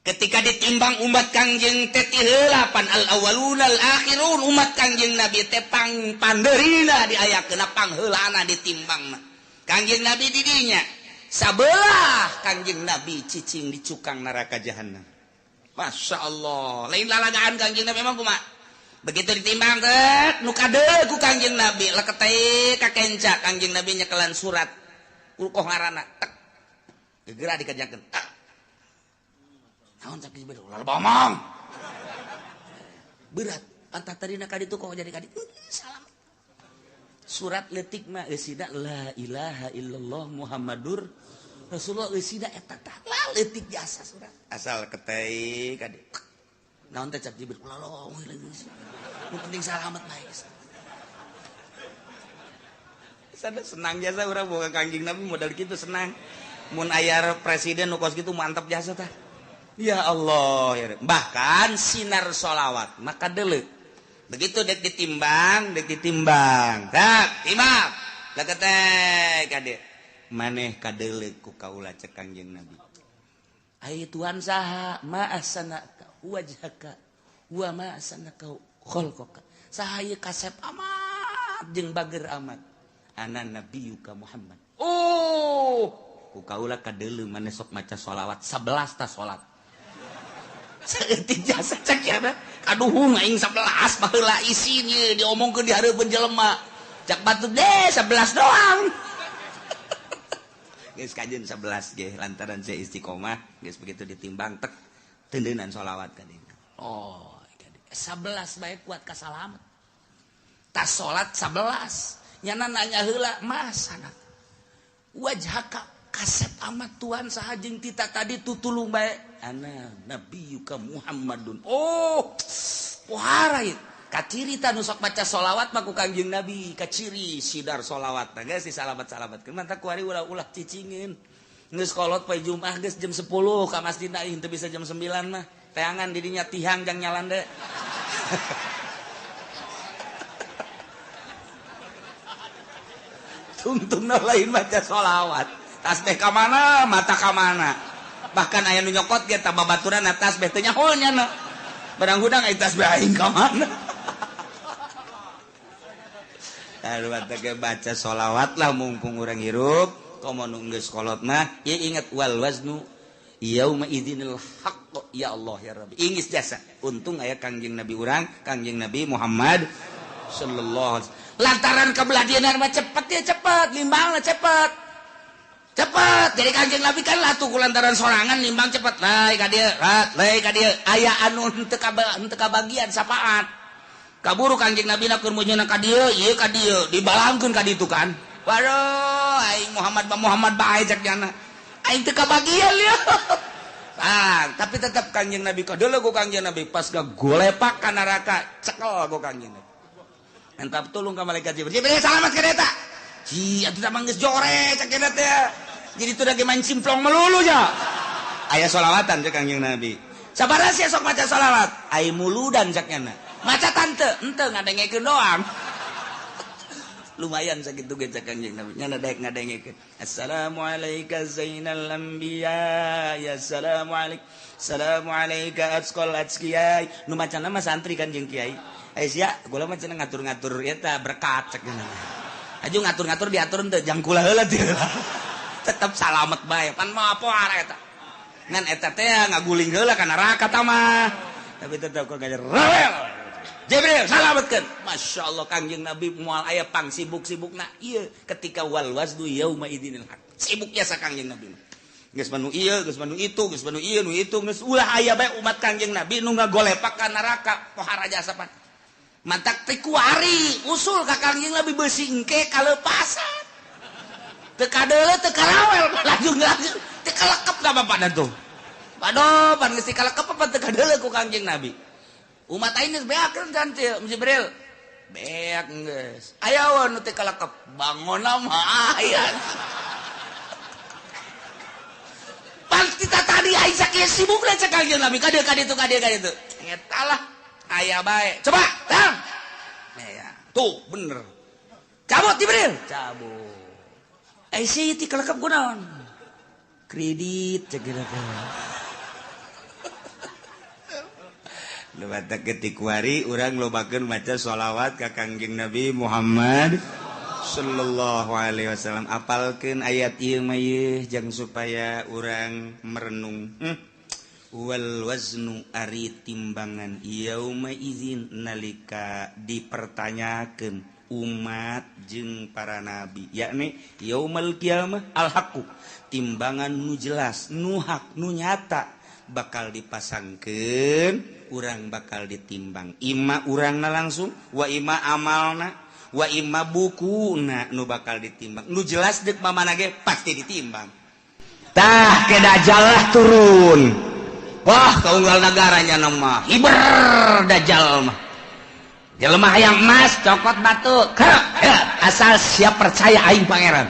Ketika ditimbang umat Kangjeng teh ti heula pan al awwalun al akhirun umat Kangjeng Nabi teh pang pandeurina diayakeun pangheulana ditimbangna. Kangjeng Nabi di dinya sabelah Kangjeng Nabi cicing di cukang neraka jahanam. Masya Allah, lain lalagaan Kangjeng Nabi emang kumaha? Begitu ditimbang teh nu kadeul ku Kangjeng Nabi leketeh ka kenca Kangjeng Nabi nyekelan surat ulkoh ngaranna tek gegera dikerjakeun tek. Naon cak ieu ulah bomong. Berat, antah tadina ka ditu kok jadi ka ditu. Salam. Surat leutik mah eusina la ilaha illallah Muhammadur Rasulullah eusina eta tah leutik jasa surat asal keteik ka dieu naon teh cak Jibril ulah lolong nu penting salamet bae. Sana senang jasa urang boga Kangjeng Nabi modal kitu senang. Mun aya presiden nu kos kitu mantap jasa tah. Ya Allah ya. Bahkan sinar sholawat maka deuleu. Begitu dek ditimbang, dek ditimbang. Tak, timbang. Leketek ka dieu. Maneh kadeuleu ku kaula cek Kangjeng Nabi. Ai Tuhan saha ma ahsanaka wajhaka wa ma ahsanaka khalqaka. Saha ieu kasep amat jeung bager amat. Ana nabiyuka Muhammad. Oh, ku kaula kadeuleu maneh sok maca sholawat 11 ta salat. Saeutik jasa cek ya. Kaduhung aing 11 baheula isin ieu diomongkeun di hareupeun jelema. Cak batur deh 11 doang. Geus kajeun 11 ge lantaran saya istiqomah geus begitu ditimbang tek tendeunan sholawat ka dieu. Oh, 11 bae kuat ka salamet. Tas salat 11. Nyana nanya heula mas wajhaka kasep amat Tuhan saha jeung tita tadi tutulung bae ana nabiyuka Muhammadun. Oh pohara ieu kaciri ta nu sok maca sholawat mah ku Kangjeng Nabi kaciri sidar sholawat geus disalamat-salamatkeun mantap kuari ulah-ulah cicingin geus kolot poe Jumat geus jam 10 ka masjid aing teu bisa jam 9 mah teangan di dinya tihang jang nyalande. Tungtungna lain baca sholawat tasbih ka mana mata ka mana bahkan aya nu nyokot ge tambah baturan tasbih teh nyaho nya barang hudang aya tasbih aing ka mana. Aduh teh baca sholawat lah mumpung urang hirup komo nu geus kolot mah ieu inget wal waznu yauma idzinil haqq ya Allah ya Rabbi ingis jasa untung aya Kangjeng Nabi urang Kangjeng Nabi Muhammad sallallahu alaihi wasallam. Lantaran kebeladianan mah cepet ya cepet limbang lah cepet cepet jadi Kangjeng Nabi kan lah tuh lantaran sorangan limbang cepet lai ka dieu lai ka dieu aya anu henteu kabagian sapaat kaburu Kangjeng Nabi na keur meunyeuna ka dieu ieu ka dieu dibalangkeun ka ditu kan waduh aing Muhammad ba Muhammad bae cek nyana aing teu kabagian ieu. Ah, tapi tetap Kangjeng Nabi kadeuleu ku Kangjeng Nabi pas gagolepak ka neraka cekel ku Kangjeng Nabi. Entap tolong ka malaikat Jibril. Jibril salamat ka eta. Ci atuh tah geus jore cek eta teh. Jadi teu lagi main simplong melulu nya. Aya sholawatan cek Kangjeng Nabi. Sabaraha sia sok maca sholawat? Ai muludan cek nya. Maca tante, henteu ngadengekeun doang. Lumayan sakitu ge cek Kangjeng Nabi. Nya daek ngadengekeun. Assalamualaika zainal anbiya ya assalamualaik. Assalamualaika atqal atqiyai. Nu macana mah santri kan jeung kiai. Sia, gula mah cenah ngatur-ngatur eta berkat cek nya. Aju ngatur-ngatur diatur henteu jang kula heula teh. Tetep salamet bae pan mah poar eta. Ngan eta teh ngaguling heula ka neraka ta mah. Tapi tetep kok ngajar rawel. Jibril salametkeun. Masyaallah Kangjeng Nabi moal aya pang sibuk-sibukna ieu ketika wal waznu yauma idzinil haq. Sibuk jasa Kangjeng Nabi. Geus manu ieu, geus manu itu, geus manu ieu nu itu geus ulah aya bae umat Kangjeng Nabi nu ngagolepak ka neraka pohara jasa pan. Mantak teh kuari usul ka Kangjeng Nabi beusi engke kalepasan. Teu kadeuleu teu karawel laju-laju teu kalekep ka bapana tuh. Waduh, pan geus teu kalekep apa teu kadeuleu ku Kangjeng Nabi. Umat aing geus beakeun kan teh Jibril. Beak geus. Aya we nu teu kalekep bangonna mah aya. Pan kita tadi aing sakieu sibukna cek Kangjeng Nabi ka dieu ka ditu ka dieu ka ditu. Eta lah aya bae. Coba, tang. Ya, tuh bener. Cabut Jibril. Cabut. Eh si ti kalekep kunaon? Kredit cek geura teh. Lewat ketik wari urang lobakeun maca sholawat ka Kangjeng Nabi Muhammad sallallahu alaihi wasallam. Apalkeun ayat ieu mah ieu jang supaya urang merenung. Wal waznu ari timbangan yauma izin nalika dipertanyakeun umat jeung para nabi yakni yaumal qiyamah al haqqu timbangan nu jelas nu hak nu nyata bakal dipasangkeun urang bakal ditimbang ima urangna langsung wa ima amalna wa ima bukuna nu bakal ditimbang nu jelas deuk mamana ge pasti ditimbang. Tah ke Dajjal lah turun. Wah, kaunggal negaranya nama hiber Dajjal mah. Jelema hayang emas cokot batu. Ya, asal siap percaya aing pangeran.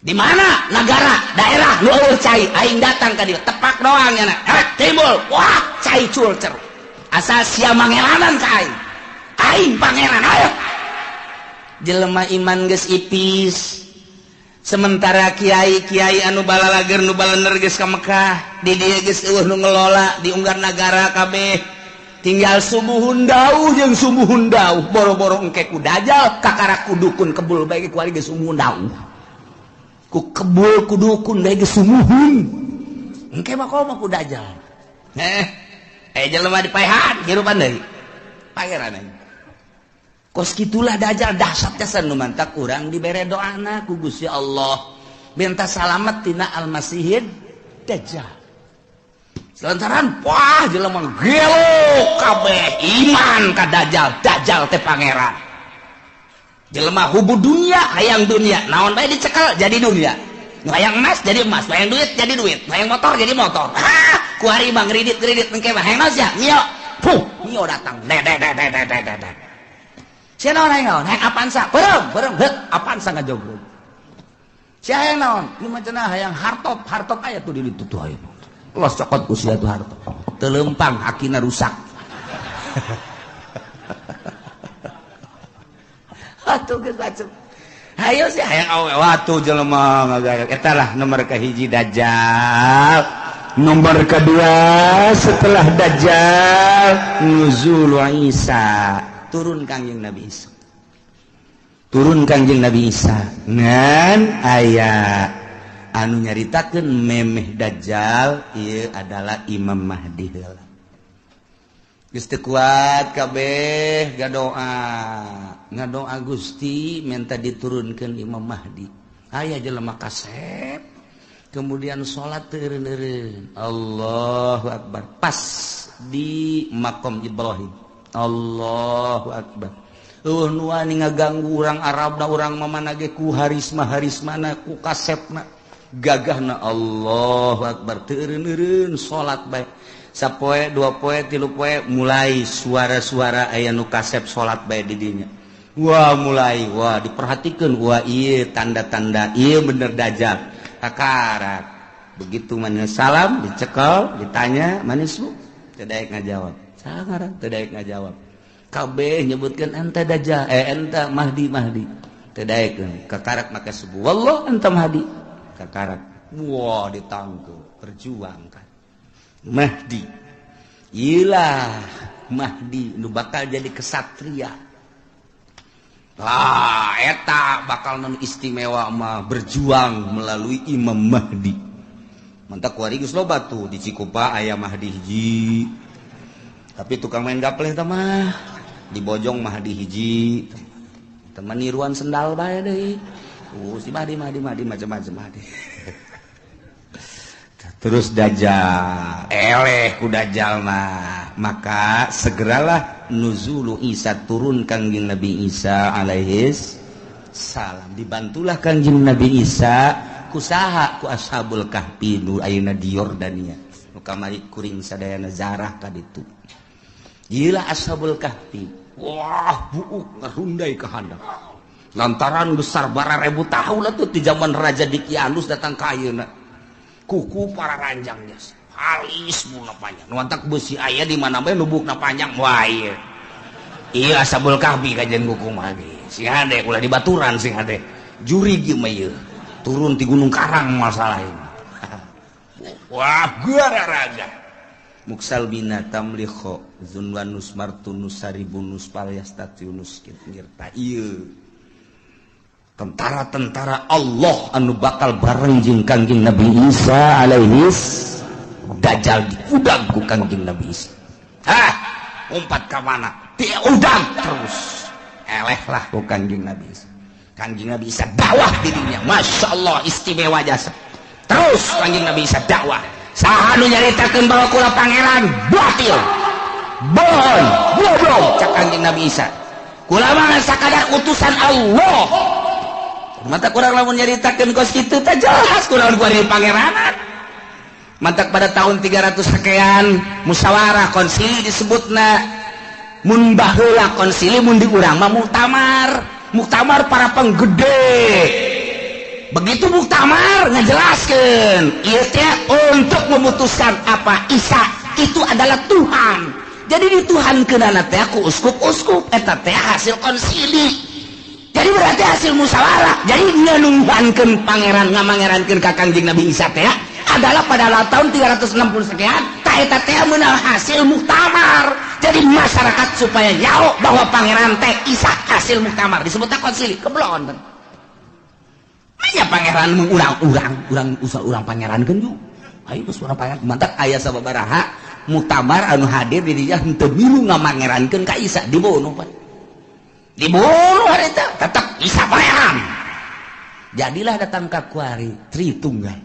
Di mana negara, daerah nu eueuh cai, aing datang ka dieu, tepak doang nya. Timbul. Wah, cai cul cer. Asal sia mangeranan ka aing. Aing pangeran, ayo. Jelema iman geus ipis. Sementara kiai-kiai anu balalager nu balener geus ka Mekah, di dieu geus eueuh nu ngelola di unggar nagara kabeh. Tinggal sumuhun dauh jeung sumuhun dauh, boro-boro engke ku Dajjal kakara ku dukun kebul bae ku ari geus sumuhun dauh. Ku kebul ku dukun bae geus sumuhun. Engke mah komo ku Dajjal. Jelema dipaehan hirupan deui. Pangeran aing. Kos kitulah Dajjal dahsyat jasa nu mantak urang dibere doana ku Gusti Allah minta salamet tina Almasihid Dajjal. Selantaran wah jelema gelo kabeh iman ka Dajjal, Dajjal teh pangeran. Jelema hubu dunia hayang dunia, naon bae dicekel jadi dunia. Nu hayang emas jadi emas, hayang duit jadi duit, hayang motor jadi motor. Ha, ku ari mah ngridit-ngridit engke mah hayang naon sia? Mio. Puh, mio datang. De de de de de de de. Sia naon hayang naon? Hayang Avanza, beureum, beureum, heuk Avanza ngajogrog. Sia hayang naon? Ieu mah cenah hayang hartop, hartop aya tuh di ditu tuh aya. Los cokot ku sia tuh hartop. Teu leumpang akina rusak. Atuh geus bacem. Hayo sia hayang awe watu jelema ngagaya. Eta lah nomor kahiji Dajjal. Nomor kedua setelah Dajjal nuzul Isa. Turun Kangjeng Nabi Isa. Turun Kangjeng Nabi Isa ngan aya anu nyaritakeun memeh Dajjal ieu adalah Imam Mahdi heula. Geus teu kuat kabeh ngadoa, ngadoa Gusti minta diturunkeun Imam Mahdi. Aya jelema kasep kemudian salat teu eureun-eureun. Allahu akbar. Pas di makom Ibrahim. Allahu akbar. Eueuh nu wani ngaganggu urang Arabna urang mamana ge ku harisma-harismana ku kasepna gagahna. Allahu akbar. Teu eureun-eureun salat bae. Sapoe, dua poe, tilu poe mulai suara-suara aya nu kasep salat bae di dinya. Wah mulai, wah diperhatikeun, wah ieu tanda-tanda ieu bener Dajjal. Kakarak. Begitu manis salam dicekel, ditanya manis bu, teu daek ngajawab. Sangarang teu daek ngajawab. Kabeh nyebutkeun anta Dajjal, anta Mahdi Mahdi. Teu daekeun. Kakarak maka subuh. Wallah anta Mahdi. Kakarak. Wah ditangkep, perjuangkan. Mahdi. Iyalah Mahdi nu bakal jadi kesatria. Lah eta bakal non istimewa mah berjuang melalui Imam Mahdi. Mantak kuari geus loba tuh di Cikupa aya Mahdi hiji. Tapi tukang main gapleh teh mah di Bojong Mahdi hiji. Teman niruan sendal bae deui. Si Mahdi Mahdi Mahdi macam-macam Mahdi. Terus Dajjal, eleh ku Dajjal mah. Maka segeralah nuzulu Isa, turun Kangjeng Nabi Isa alaihis salam. Dibantulah Kangjeng Nabi Isa kusaha ku Ashabul Kahfi nu ayeuna di Yordania. Nu kamari kuring sadayana zarah ka ditu. Ieu Ashabul Kahfi. Wah, buuk ngarundai ka handap. Lantaran besar bararebu tahun atuh di zaman Raja Dikianus datang ka ayeuna. Kuku para ranjangnya halis bukna panjang. Nu antak beusi aya di mana bae nu bukna panjang. Wah ieu. Ieu Ashabul Kahfi kajian kuku mah ge. Sing hade ulah dibaturan sing hade. Jurig ieu mah ieu. Turun ti Gunung Karang masalah ieu. Wah gararaga. Muksal bina tamlikho zunwanus martunus saribunus palyastatiunus ngirta ieu. Tentara-tentara Allah anu bakal bareng jeung Kangjeng Nabi Isa alaihis Dajjal diudang ku Kangjeng Nabi Isa. Hah, umpat ka mana? Diudang terus. Elehlah ku Kangjeng Nabi Isa. Kangjeng Nabi Isa dakwah dirinya. Masya Allah istimewa jasa. Terus Kangjeng Nabi Isa dakwah. Saha nu nyaritakeun bahwa kula pangeran batil. Bohong, goblok cak Kangjeng Nabi Isa. Kula mah sakadar utusan Allah. Mata kurang lamun nyaritakeun kos kitu teh jelas kurang kuari pangeranan. Mantak pada tahun 300 sekian musyawarah konsili disebutna. Mun baheula konsili mun di urang mah muktamar. Muktamar para penggede. Begitu muktamar ngajelaskeun ieu teh untuk memutuskan apa Isa itu adalah Tuhan. Jadi dituhankeunana teh ku uskup-uskup eta teh hasil konsili. Jadi berarti hasil musyawarah. Jadi ngenuhankeun pangeran ngamangerankeun ka Kangjeng Nabi Isa teh adalah pada tahun 360 sekian ta eta teh meunang hasil muktamar. Jadi masyarakat supaya nyaho bahwa pangeran teh Isa hasil muktamar disebutna konsili. Keblon. Aya pangeran mun urang-urang, urang usah urang pangeran keun ju. Ayo geus urang pangeran mantak aya sababaraha muktamar anu hadir di dinya henteu milu ngamangerankeun ka Isa dibunuh pan. Dibunuh harita tetep Isa pangeran. Jadilah datang ka kuari Tritunggal.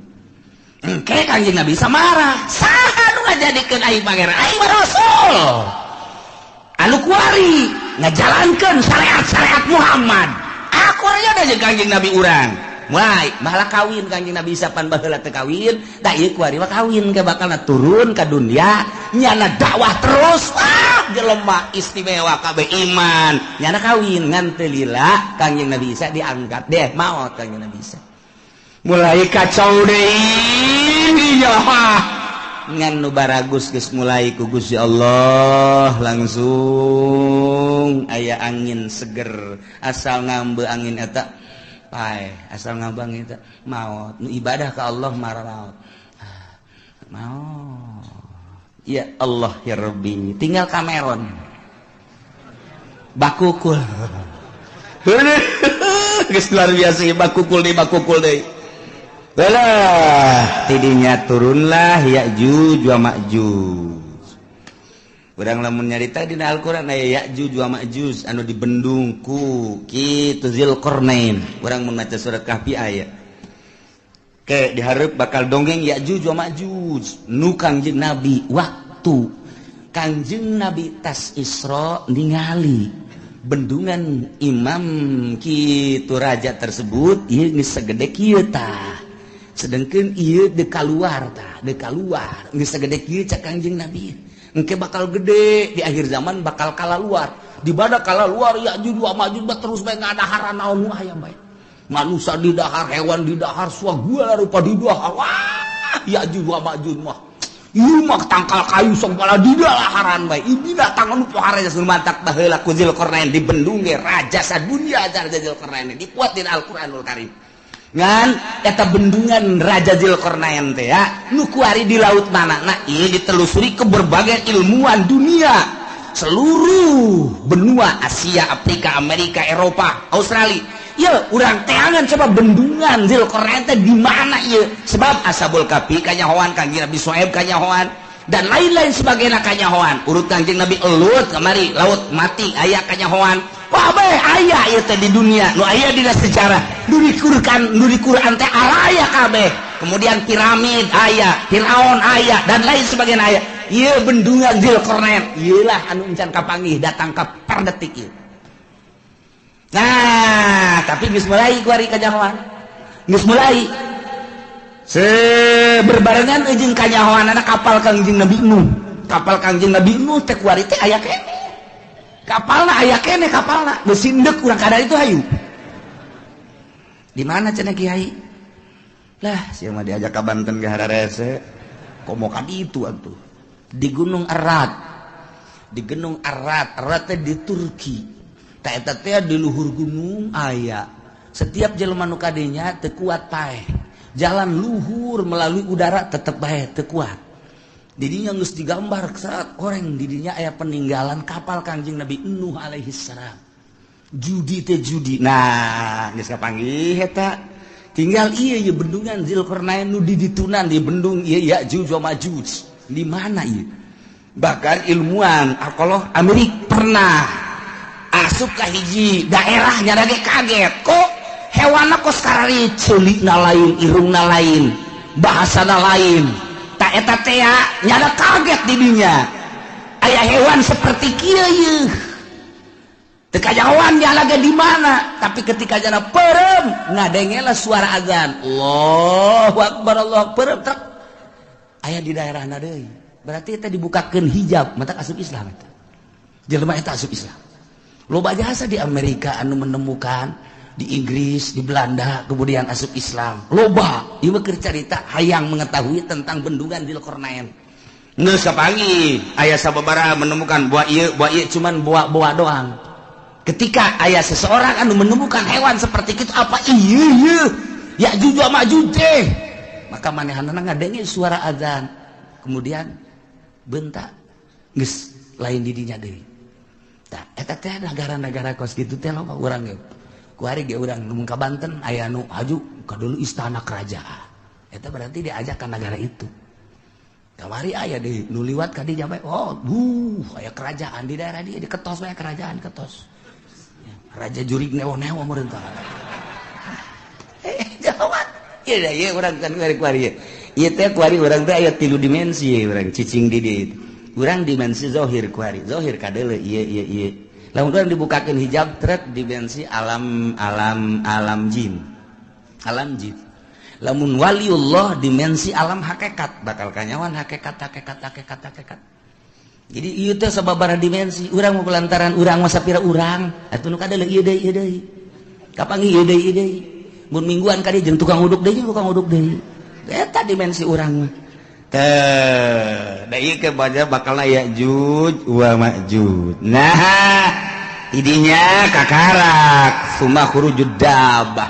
Engke Kangjeng Nabi Isa marah. Saha nu ngajadikeun aing pangeran? Aing mah rasul. Anu kuari ngajalankeun syariat-syariat Muhammad. Aku aya jeung Kangjeng Nabi urang. Mulai malah kawin Kangjeng Nabi Isa pan baheula teu kawin, da ieu kuari mah kawin ke bakalna turun ka dunia, nyana dakwah terus. Wah, jelema istimewa kabeh iman. Nyana kawin ngan teu lila Kangjeng Nabi Isa diangkat deh maot Kangjeng Nabi Isa. Mulai kacau deui ya. Ngan nu baragus geus mulai ku Gusti Allah langsung aya angin seger asal ngambe angin eta pae asal ngabang eta maot nu ibadah ka Allah marah maot maot ya Allah ya Rabbi tinggal Cameron bakukul geus luar biasa bakukul deui belah tidinya turunlah Ya'juj wa Ma'juj. Urang lamun nyarita dina Al-Qur'an aya Ya'juj wa Ma'juj anu dibendung ku kitu Zulkarnain. Urang mun maca surat Kahfi aya. Ke dihareup bakal dongeng Ya'juj wa Ma'juj nu Kangjeng Nabi waktu Kangjeng Nabi tas Isra ningali bendungan imam kitu raja tersebut ieu geus sagede kieu tah. Sedangkan ieu deuk kaluar tah, deuk kaluar geus sagede kieu cak Kangjeng Nabi. Engke bakal gede di akhir zaman bakal kalah luar. Di mana kalah luar Ya'juj wa Ma'juj terus bae ngadahar naon nu aya bae. Manusia didahar, hewan didahar, segala rupa didahar. Wah, Ya'juj wa Ma'juj mah. Ieu mah tangkal kayu segala didalaharan bae. Ieu binatang anu pohara geus mantak baheula ku Zulkarnain dibendung ge raja sadunya raja Zulkarnain dipuat dina Al-Qur'anul Karim. Ngan eta bendungan Raja Zulkarnain teh ya nu kuari di laut mana nah ieu ditelusuri ke berbagai ilmuwan dunia seluruh benua Asia, Afrika, Amerika, Eropa, Australia. Ieu urang teangan coba bendungan Zulkarnain teh di mana ieu sebab Ashabul Kahfi kanyahoan Kangjeng Nabi Syuaib kanyahoan dan lain-lain sebagainya kanyahoan urut Kangjeng Nabi Lut kamari laut mati aya kanyahoan. Wah bae aya ieu teh di dunia nu aya dina sejarah nu di Quran teh araya kabeh. Kemudian piramid aya, Firaun aya dan lain sebagainya aya. Ieu bendungan Zulkarnain ieu lah anu encan kapanggih datang ka per detik ieu. Nah, tapi geus mulai kuari kanyahoan. Geus mulai berbarengan jeung kanyahoanana kapal Kangjeng Nabi Nuh. Kapal Kangjeng Nabi Nuh teh kuari teh aya keneh. Kapalna aya keneh kapalna geus sindek urang kadar itu hayu. Di mana cenah kiai? Lah, sia mah diajak ka Banten ge hararese. Komo ka ditu atuh. Di Gunung Arad. Di Gunung Arad, Arad teh di Turki. Ta eta teh di luhur gunung aya. Setiap jelema nu kadinya teu kuat paeh. Jalan luhur melalui udara tetep bae teu kuat. Didinya geus digambar saat orang didinya aya peninggalan kapal Kangjeng Nabi Nuh alaihi salam. Judi teh judi. Nah, geus kapanggih eta. Tinggal ieu ye bendungan Zulkarnain nu diditunan di bendung ieu Ya'juj wa Ma'juj. Di mana ieu? Bahkan ilmuwan arkeolog Amerika pernah asup ka hiji daerah nyana ge kaget. Kok hewanna kos karari ceulikna lain, irungna lain, bahasana lain. Ta eta teh nyana kaget di dinya. Aya hewan seperti kieu yeuh. Teu kajahoan dialah ge di mana, tapi ketika jana peureum ngadengela suara azan. Allahu akbar Allahu akbar trek. Aya di daerahna deui. Berarti eta dibukakeun hijab, mata asup Islam eta. Jelema eta asup Islam. Loba jasa di Amerika anu menemukan, di Inggris, di Belanda, kemudian asup Islam. Loba, ieu mah keur carita hayang mengetahui tentang bendungan Zulkarnain. Geus kapanggih, aya sababaraha menemukan buah ieu cuman buah-buah doang. Ketika aya seseorang anu menemukan hewan seperti itu, apa ieu Ya'juj wa Ma'juj teh? Maka manehanna ngadenge suara azan. Kemudian bentak geus lain di dinya deui. Tah eta teh negara-negara kos kitu teh loba urang ge. Kuari ge urang nu ka Banten aya nu haju ka dulu istana kerajaan. Eta berarti diajak ka negara itu. Kamari aya deui nu liwat ka dinya bae, oh, aya kerajaan di daerah dia diketos bae kerajaan ketos. Raja jurig newo-newo meureun tah. Jawab. Ieu da ieu urang kan kuari-kuari. Ieu teh kuari urang teh aya 3 dimensi urang cicing di dieu. Urang dimensi zahir kuari, zahir kadeuleu ieu ieu ieu. Lamun urang dibukakeun hijab trek dimensi alam alam alam jin. Alam jin. Lamun waliullah dimensi alam hakikat, bakal kanyawan hakikat hakikat hakikat hakikat. Jadi ieu teh sababaraha dimensi, urang mah lantaran urang mah sapira urang, atuh nu kadeuleu ieu deui ieu deui. Kapanggih ieu deui ieu deui. Mun mingguan ka dieu jeung tukang uduk deui tukang uduk deui. Eta dimensi urang mah. Teh, da ieu ke baca bakalna Ya'juj wa Ma'juj. Nah, idinya kakarak summa khurujud dabah.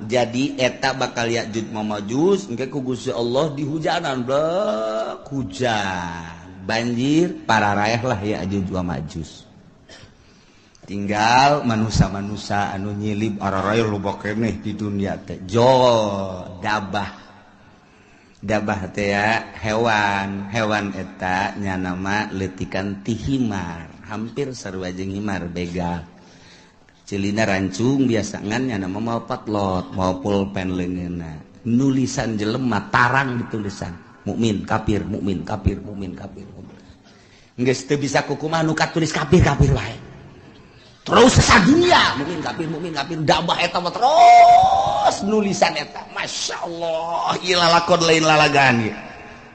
Jadi eta bakal Ya'juj wa Ma'juj engke ku Gusti Allah dihujanan blek hujan. Banjir pararaeh lah Ya'juj wa Ma'juj. Tinggal manusia-manusia anu nyilib araraeh loba keneh di dunia teh. Jol dabah. Dabah teh ya hewan, hewan eta nya nama leutikan ti himar, hampir sarua jeung himar begal. Celina rancung biasa ngan nya nama mau patlot, mau pulpen leungeunna. Nulisan jelema tarang ditulisan. Mukmin kafir, mukmin kafir, mukmin kafir. Geus teu bisa kukumaha nu katulis kafir kafir wae. Terus sadunia mukmin kafir dabah eta mah terus nulisan eta. Masya Allah, ieu lalakon lain lalagaan ieu.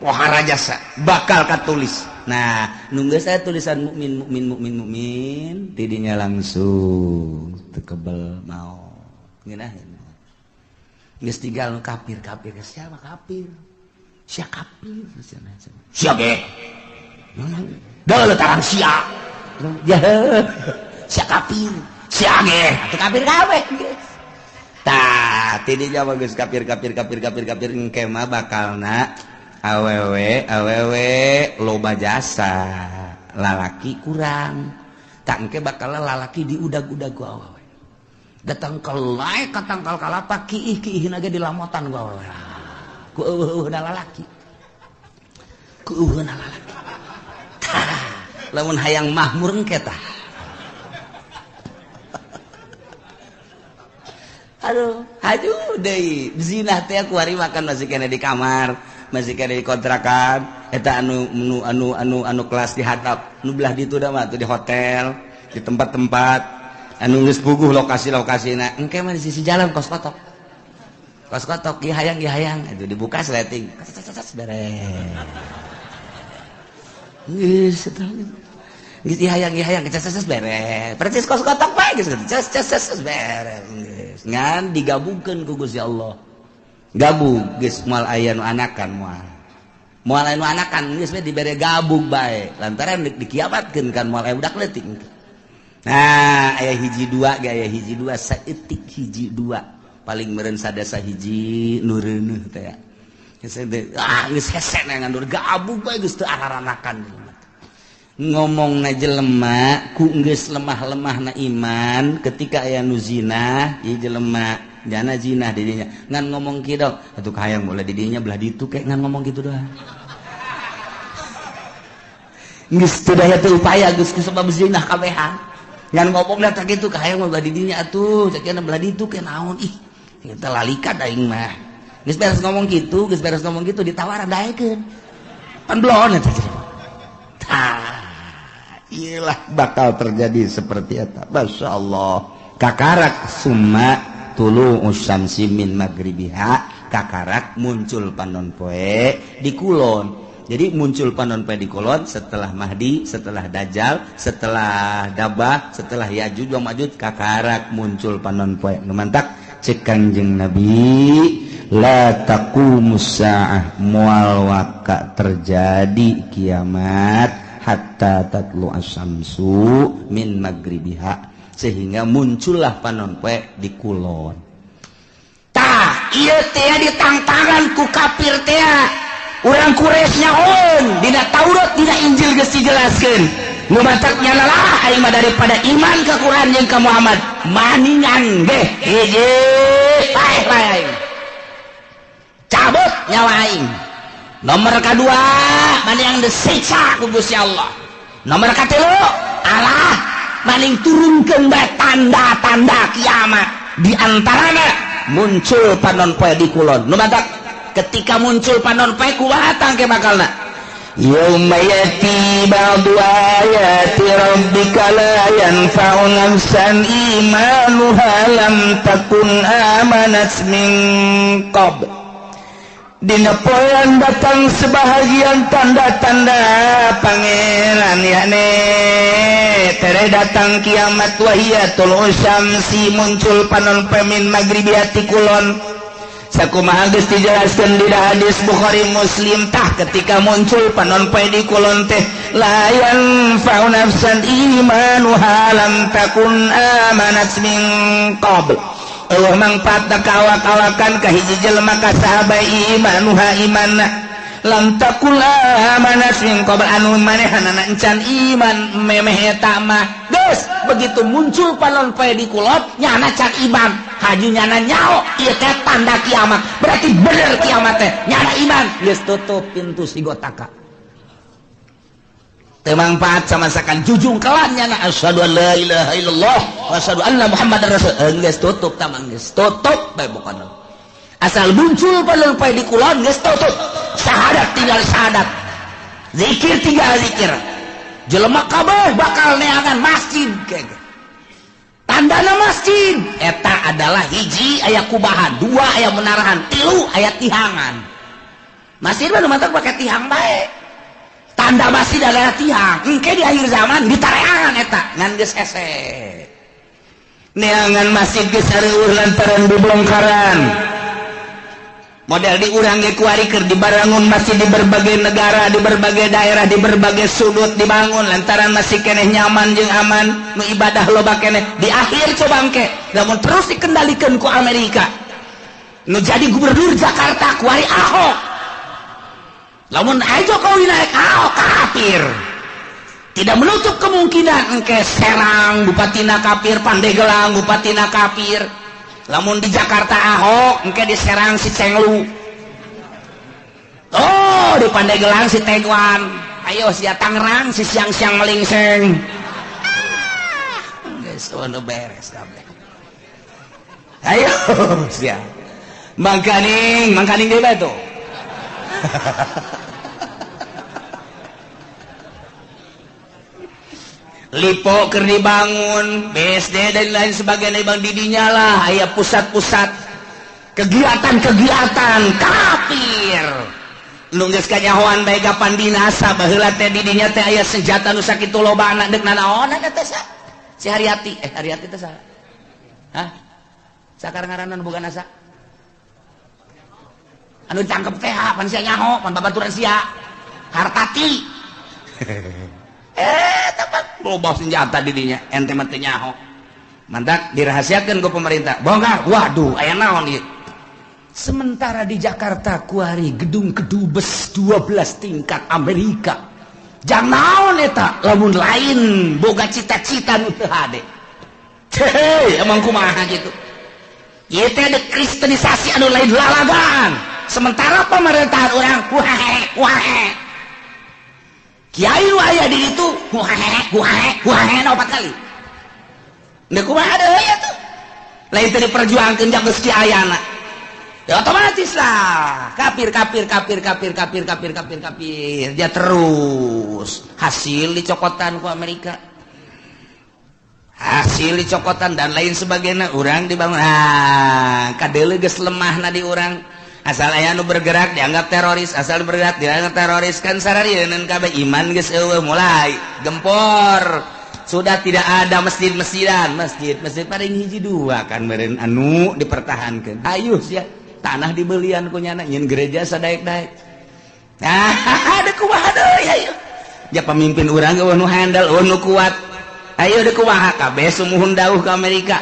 Pohara jasa bakal katulis. Nah, nunggu saya tulisan mukmin mukmin mukmin mukmin tidinya langsung teu kebel mau. Ngeunaheun. Geus tinggal nu kafir kafir siapa kafir? Sia kafir sia ge. Dah tarang sia. Ya. Sia kafir, sia ge, atuh kafir kabeh geus. Tah, tidinya mah geus kafir kafir kafir kafir kafir engke mah bakalna awewe awewe loba jasa, lalaki kurang. Tak engke bakal lalaki diudag-udag ku awewe. Datang ke lae ka tangkal kalapa kiih-kiihna ge dilamotan ku awewe. Ku eueuhna lalaki. Ku eueuhna lalaki. Tah, lamun hayang mahmur engke tah. Aduh, aduh deui zina teh kuari makan masih kena di kamar, masih kena di kontrakan, eta anu anu anu anu anu kelas di hatap, nu belah ditu da mah tuh di hotel, di tempat-tempat anu geus puguh lokasi-lokasina. Engke mah di sisi jalan kos kotok. Kos kotok ieu hayang itu dibuka sleting. Beres. Geus eta. Geus ieu hayang ces beres. Percis kos kotok bae geus ces ces beres. Ngan digabungkeun ku Gusti Allah. Gabung geus moal aya nu anakan moal. Moal aya nu anakan geus we dibere gabung bae. Lantaran dikiamatkeun kan moal aya budak leutik. Nah, aya hiji dua ge aya hiji dua saeutik hiji dua. Paling meureun sadasa hiji nu reuneuh teh. Ah geus hese ngan gabung bae geus teu araranakan. Ngomong na jelema ku geus lemah-lemah na iman ketika aya nu zina ieu jelema jana zina di dinya ngan ngomong kieu dong atuh hayang boleh di dinya belah ditu kayak ngan ngomong kitu doang geus teu daya teu upaya geus kusabab zina kabehan ngan ngomong da tah kitu hayang belah di dinya atuh cek belah ditu ke naon ih kita lalikat aing mah geus beres ngomong kitu geus beres ngomong kitu ditawaran daekeun pan belon eta tah Iyalah bakal terjadi seperti eta. Masya Allah. Kakarak summa tulu usyamsi min magribiha, kakarak muncul panon poe di kulon. Jadi muncul panon poe di kulon setelah Mahdi, setelah Dajjal, setelah Dabah, setelah Yajuj wa Majuj, kakarak muncul panon poe. Nu mantak cek Kangjeng Nabi, la taqumus saah, moal waka terjadi kiamat hatta tatlu asyamsu min magribiha, sehingga muncullah panon poe di kulon. Tah ieu teh ditangtangan ku kafir teh. Urang Quraisy nyaon dina Taurat dina Injil geus dijelaskeun. Nu matak nyalalah aing mah daripada iman ka Quran jeung ka Muhammad maningan ge hiji paeh bae aing. Cabut nyawa aing. Nomor kedua maning disiksa ku Gusti Allah. Nomor katilu Allah maning turunkeun bae tanda-tanda kiamat. Di antarana muncul panon poe di kulon. Nu matak ketika muncul panon poe kumaha tangke bakalna? Yauma yati ba'du ayati rabbika la yanfa'u nafsan imanuha lam takun amanat min qabl. Dina poean datang sebahagian tanda-tanda pangeran yakni tere datang kiamat wahiyatul usyamsi muncul panon poe min magribiati kulon. Sakumaha geus dijelaskeun di hadis Bukhari Muslim. Tah ketika muncul panon poe di kulon teh la yanfa'u nafsan imanuha lam takun amanat min qabl. Eueuh mangfaatna ka awak-awakan ka hiji jelema ka sahabat imanuha imanna lam takun amanat min qabl, anu manehanana encan iman memeh eta mah. Geus begitu muncul panon poe di kulon nyana can iman, haju nyana nyao ieu teh tanda kiamat. Berarti bener kiamat teh nyana iman. Geus tutup pintu sigotaka. Teu mangfaat sama sakan jujung kelan nyana asyhadu an la ilaha illallah wa asyhadu anna muhammadar rasul. Geus tutup tamang geus tutup bae pokona. Asal muncul panon poe di kulon geus tutup. Syahadat tinggal syahadat. Zikir tinggal zikir. Jelema kabeh bakal neangan masjid kege. Tandana masjid eta adalah hiji aya kubahan, dua aya menarahan, tilu aya tihangan. Masjid mah nu matak pake tihang bae. Tanda masjid adalah tihang. Engke di akhir zaman ditareangan eta ngan geus hese. Neangan masjid geus areueuh lantaran dibongkaran. Model di urang ge kuari keur dibarangun masjid di berbagai negara, di berbagai daerah, di berbagai sudut dibangun lantaran masih keneh nyaman jeung aman, nu ibadah loba keneh. Di akhir coba engke lamun terus dikendalikan ku Amerika. Nu jadi gubernur Jakarta kuari Ahok. Lamun aja Jokowi naik Ahok kafir. Tidak menutup kemungkinan engke Serang bupatina kafir, Pandeglang bupatina kafir. Lamun di Jakarta Ahok engke di Serang si Cenglu. Oh, di Pandeglang si Tegwan. Ayo sia Tangerang si siang-siang melingseng. Geus ono beres kabeh. Ayo sia. Mangkaning, mangkaning deui bae tuh. Lipo keur dibangun, BSD dan lain sebagainya bang didinya lah aya pusat-pusat kegiatan-kegiatan kafir. Nu geus kanyahoan bae kapan binasa baheula teh didinya teh aya senjata nu sakitu lobana deuk nanaonan teh sa. Si Haryati, Haryati teh saha? Hah? Sakar ngaranna nu boga nasa? Anu ditangkep teh pan sia nyaho, pan babaturan sia. Hartati. Tepat loba senjata didinya, ente mah teu nyaho. Mantak dirahasiakeun ku pemerintah. Bongkar. Waduh, aya naon ieu? Sementara di Jakarta kuari gedung kedubes 12 tingkat Amerika. Jang naon eta lamun lain boga cita-cita nu teu hade. Hei, emang kumaha gitu. Ieu teh ada kristenisasi anu lain lalagaan. Sementara pemerintahan urang wae wae. Kiai nu aya di ditu wae wae wae opat kali. Deuk kumaha deui atuh. Lain teh diperjuangkeun jang geus kiayana. Ya otomatis lah kafir kafir kafir kafir kafir kafir kafir kafir dia terus hasil dicokotan ku Amerika, hasil dicokotan dan lain sebagainya. Urang dibangun, ah kadeuleu geus lemahna di urang. Asal aya nu bergerak dianggap teroris, asal bergerak dianggap teroris, kan sararieun kabeh iman geus eueuh, mulai gempor. Sudah tidak ada masjid-masjidan, masjid-masjid paling hiji dua kan meureun anu dipertahankeun. Hayu sia tanah dibelian ku nyana nyin gereja sadaek-daek. Nah, ada kumaha deui hayu. Ya pemimpin urang eueuh nu handal, eueuh nu kuat. Ayo deui kumaha kabeh sumuhun dauh ke Amerika.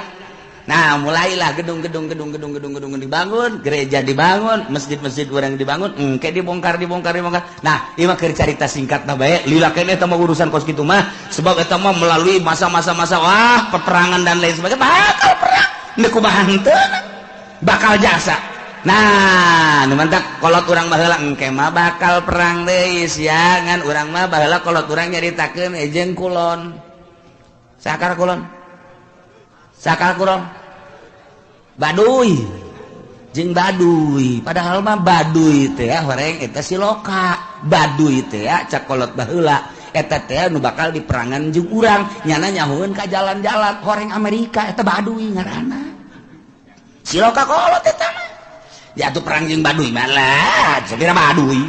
Nah, mulailah gedung-gedung gedung-gedung gedung-gedung dibangun, gereja dibangun, masjid-masjid urang dibangun, engke dibongkar dibongkar dibongkar. Nah, ieu mah keur carita singkatna bae, lila keneh eta mah urusan kos kitu mah, sebab eta mah melalui masa-masa masa wah peperangan dan lain sebagainya, bakal perang. Deui kumaha henteu bakal jasa. Nah, nu mantak kolot urang baheula engke mah bakal perang deui sia, ngan urang mah baheula kolot urang nyaritakeun jeung kulon. Sakar kulon. Sakar kulon. Baduy. Jeung Baduy. Padahal mah Baduy teh horeng eta siloka. Baduy teh cak kolot baheula eta teh nu bakal diperangan jeung urang, nyana nyahueun ka jalan-jalan horeng Amerika eta Baduy ngaranna. Siloka kolot eta mah. Ya tuh perang jeung Baduy malah sapira Baduy.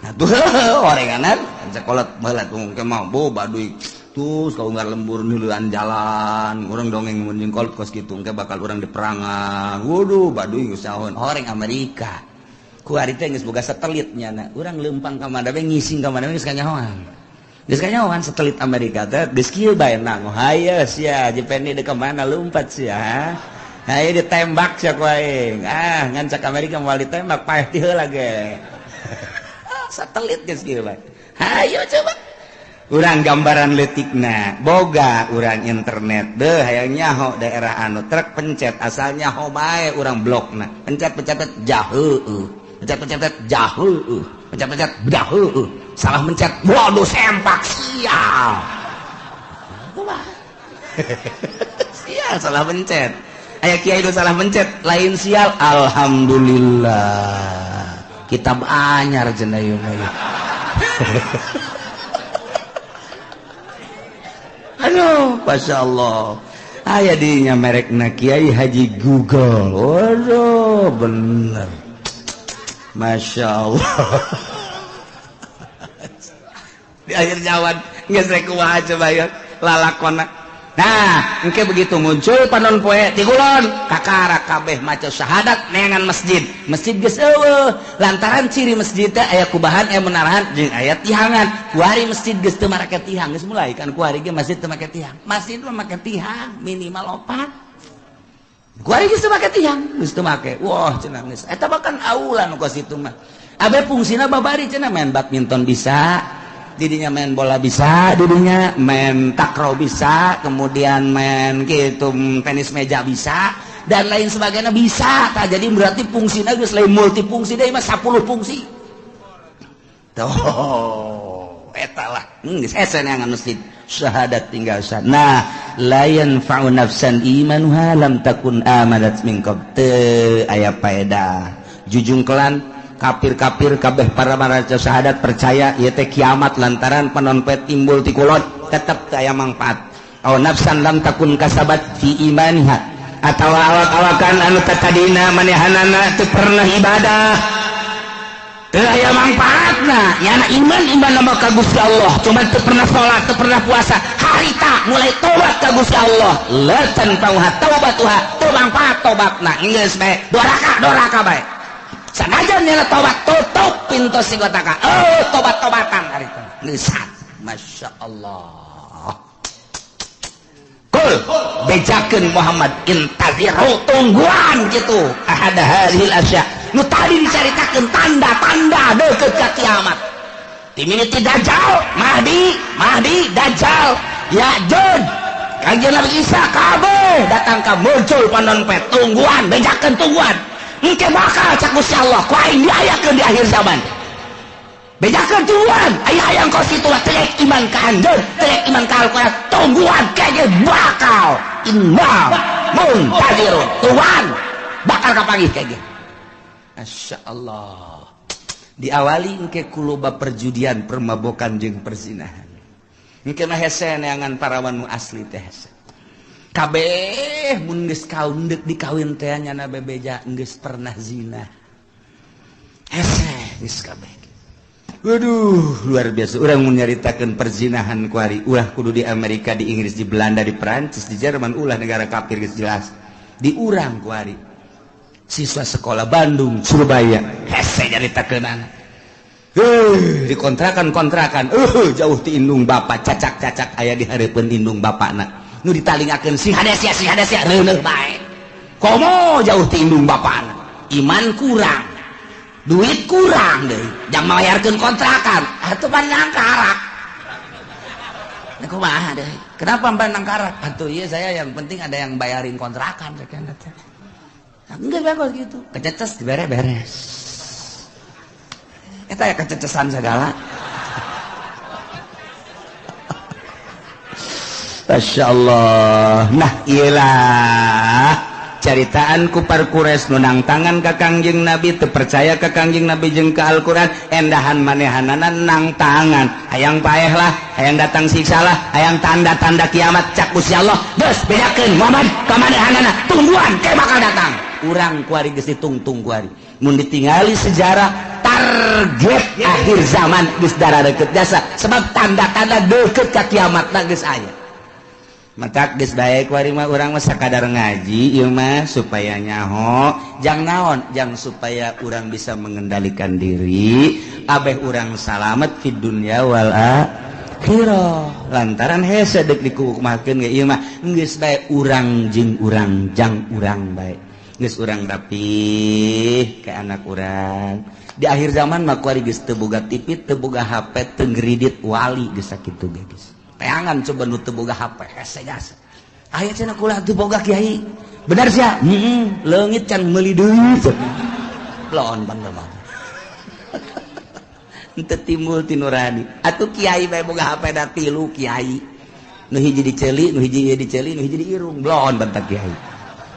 Nah tuh orenganan sekolah baheula tuh engke mah bo Baduy terus ka unggar lembur nileuan jalan urang dongeng mun jeung kolot kos kitu engke bakal urang diperangan. Waduh Baduy geus nyahoan horeng Amerika. Ku ari teh geus boga satelit nyana. Urang leumpang ka mana we ngising ka mana we geus kanyahoan. Geus kanyahoan satelit Amerika teh geus kieu bae nang haye sia Jepeni deuk ka mana lumpat sia. Hayo ditembak sia ku aing. Ah, ngan cak Amerika moal ditembak paeh ti heula ge. Satelit geus kieu bae. Hayo coba. Urang gambaran leutikna, boga urang internet deuh hayang nyaho daerah anu truk pencet asal nyaho bae urang blokna. Pencet-pencet jaheueuh. Pencet-pencet jaheueuh. Pencet-pencet daheueuh. Salah mencet, waduh sempak sial. Kumaha? Sial salah mencet. Aya kiai nu salah mencet lain sial, alhamdulillah kitab anyar cenah ieu mah. Aduh, masyaallah. Aya dinya merekna Kiai Haji Google. Waduh, bener. Masyaallah. Di akhir zaman geus rek kumaha coba ya lalakona. Nah, engke begitu muncul panon poe ti kulon, kakara kabeh maca syahadat neangan masjid. Masjid geus eueuh, lantaran ciri masjid teh aya kubahan, aya menarahan jeung aya tihangan. Kuari masjid geus teu marake tihang, geus mulai kan kuari ge masjid teu make tihang. Masjid mah make tihang minimal 4. Kuari geus teu make tihang, geus teu make. Wah, cenah geus. Eta bahkan aula nu kos itu mah. Abe fungsina babari cenah main badminton bisa. Didinya main bola bisa, didinya main takraw bisa, kemudian main gitu tenis meja bisa, dan lain sebagainya bisa. Tah, jadi berarti fungsinya geus lain multifungsi deui mah 10 fungsi. Tuh, eta lah. Geus hese neangan masjid. Syahadat tinggal sah. Nah, la yanfa'u nafsan imanuha lam takun amanat min qabl. Teu aya paedah. Jujungkelan kafir-kafir kabeh para maraca syahadat percaya ieu teh kiamat lantaran panon poe timbul ti kulon tetep teu aya mangfaat. Aw nafsan lam takun kasabat fi imaniha atawa awak-awakan anu tatadina manehanana teu pernah ibadah teu aya mangfaatna. Nyana iman iman nama ka Gusti Allah cuman teu pernah salat teu pernah puasa harita mulai tobat ka Gusti Allah la tanfa'uha taubatuha teu mangfaat tobatna geus bae doraka bae. Sanajan nyana tobat tutup pintu sing kotaka. Oh, tobat-tobatan hari itu. Lisan. Masya Allah. Kul bejakeun Muhammad intaziru tungguan gitu. Ahada hadhil asya. Nu tadi dicaritakeun tanda-tanda deukeut ka kiamat. Timini Dajjal, Mahdi, Mahdi, Dajjal, Ya'juj, Kangjeng Nabi Isa kabeh datang ka muncul panon poe tungguan, bejakeun tungguan. Engke bakal cak Gusti Allah ku aing diayakeun di akhir zaman. Bejakeun tungguan, aya hayang kos kitu lah telek iman ka anjeun, telek iman ka Al-Qur'an, tungguan kayaknya bakal inna muntazirun. Tungguan bakal kapanggih kayaknya. Masya Allah, diawali engke ku loba perjudian, permabokan jeung perzinahan. Engke mah hese neangan parawan nu asli teh, hese kabeh. Mun geus kaun deuk dikawin teh, nyana bebeja geus pernah zina, hese geus kabeh. Waduh, luar biasa. Urang mun nyaritakeun perzinahan kuari, ulah kudu di Amerika, di Inggris, di Belanda, di Perancis, di Jerman, ulah negara kafir, geus jelas. Di urang kuari siswa sekolah Bandung, Surabaya, hese nyaritakeunana. Di kontrakan-kontrakan, jauh ti indung bapak, cacak-cacak aya di hareupeun indung bapakna. Nu ditalingakeun sing hade sia, sing hade sia, reuneuh bae. Komo jauh ti indung bapakna. Iman kurang, duit kurang deh, jangan bayarkan kontrakan atau nangkarak. Kumaha deh, kenapa mbak nangkarak atau? Iya, saya yang penting ada yang bayarin kontrakan. Enggak bagus gitu, kececes dibere beres. Eta ya kececesan segala. Masya Allah. Nah, iyalah caritaan kupar Quraisy nu nangtangan ka Kangjeng Nabi, teu percaya ka Kangjeng Nabi jeung ka Al-Qur'an, endahan manehanana nangtangan, hayang paeh lah, hayang datang siksa lah, hayang tanda-tanda kiamat. Cak Gusti Allah, geus bedakeun Muhammad ka manehanana, tungguan ke bakal datang. Urang kuari geus ditungtung. Kuari mun ditingali sejarah, target akhir zaman geus deket jasa, sebab tanda-tanda deket ka kiamat geus aya. Matak geus bae kuari mah urang mah sakadar ngaji ieu mah supaya nyaho jang naon, jang supaya urang bisa mengendalikan diri, abeh urang salamet fid dunya wal akhirah. Lantaran hese deuk dikukumakeun ge ieu mah, geus bae urang jeung urang, jang urang bae, geus urang rapih ke anak urang. Di akhir zaman mah kuari geus teu boga TV, teu boga HP, teu ngredit wali, geus sakitu ge geus. Teangan coba nu teu boga HP, hese jasa. Aya cenah kula teu boga, kiai. Bener sia? Heeh, leungit can meuli deui. Lon bener mah. Henteu timbul ti nurani. Atuh kiai bae boga HP da tilu kiai. Nu hiji diceuli, nu hiji ieu diceuli, nu hiji di irung. Blon bentak kiai.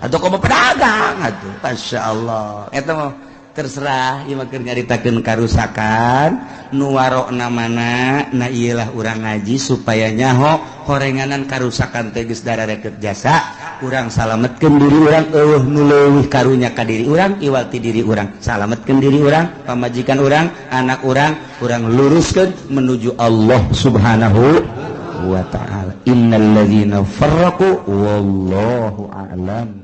Atau komo pedagang atuh. Masyaallah. Eta mah terserah, ieu mah keur nyaritakeun karusakan nu warokna mana. Nah, ieulah urang ngaji supaya nyaho horenganan karusakan teh geus darareket jasa. Urang salametkeun diri urang, eueuh nu leuwih karunya ka diri urang iwal ti diri urang. Salametkeun diri urang, pamajikan urang, anak urang, urang luruskeun menuju Allah Subhanahu wa taala. Innal ladzina farraqu, wallahu a'lam.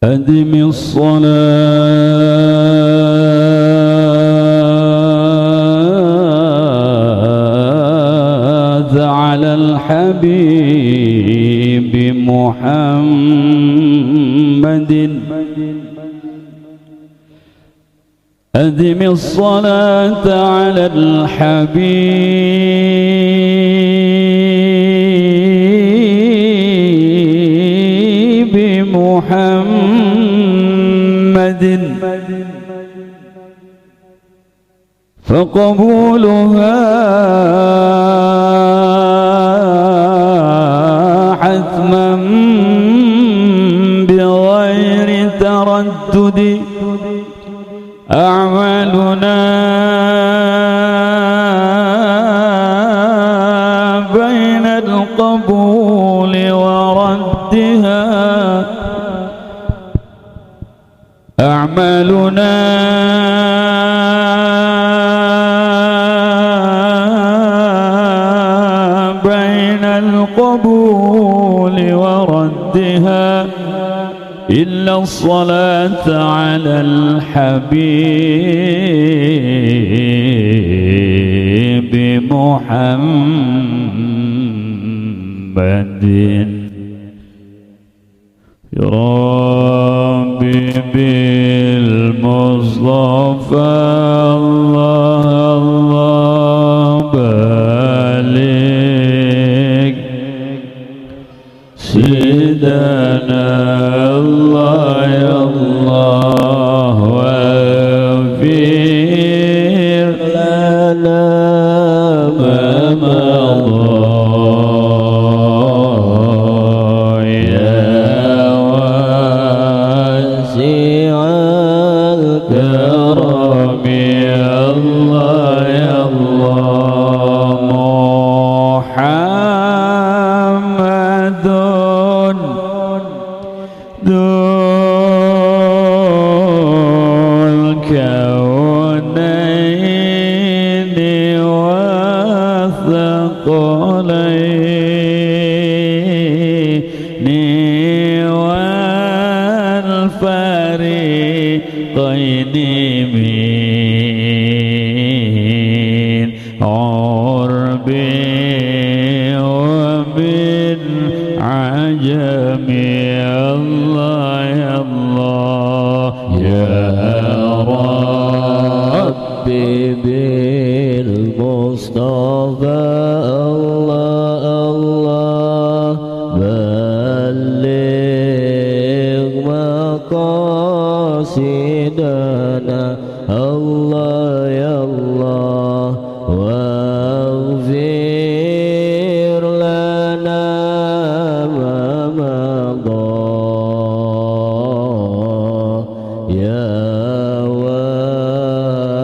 أدم الصلاة على الحبيب محمد، أدم الصلاة على الحبيب محمد، فقبولها حتما بغير تردد. أعمالنا بين القبول وردها، أعمالنا بين القبول وردها، إلا الصلاة على الحبيب محمد. ربي بالمصطفى الله الله بلغ سيدنا، الله يا الله واغفر لنا ما مضى يا واسع. الكونين والثقلين والفريقين من عرب ومن عجم. الله يا الله يا ربي بالمصطفى الله الله بلغ مقاصدنا الله يا الله واغفر لنا ما مضى يا واسع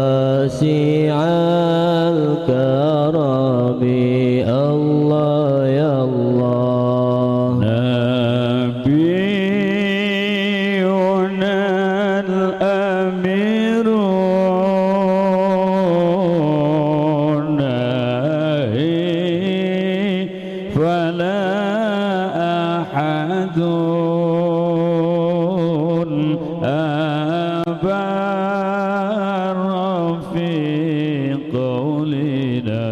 الكرم. الله يا الله نبينا الأمير فلا أحد أبر في قولنا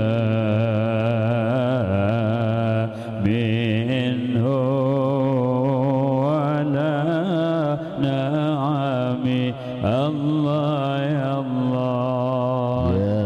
منه ولا نعم. الله يا الله يا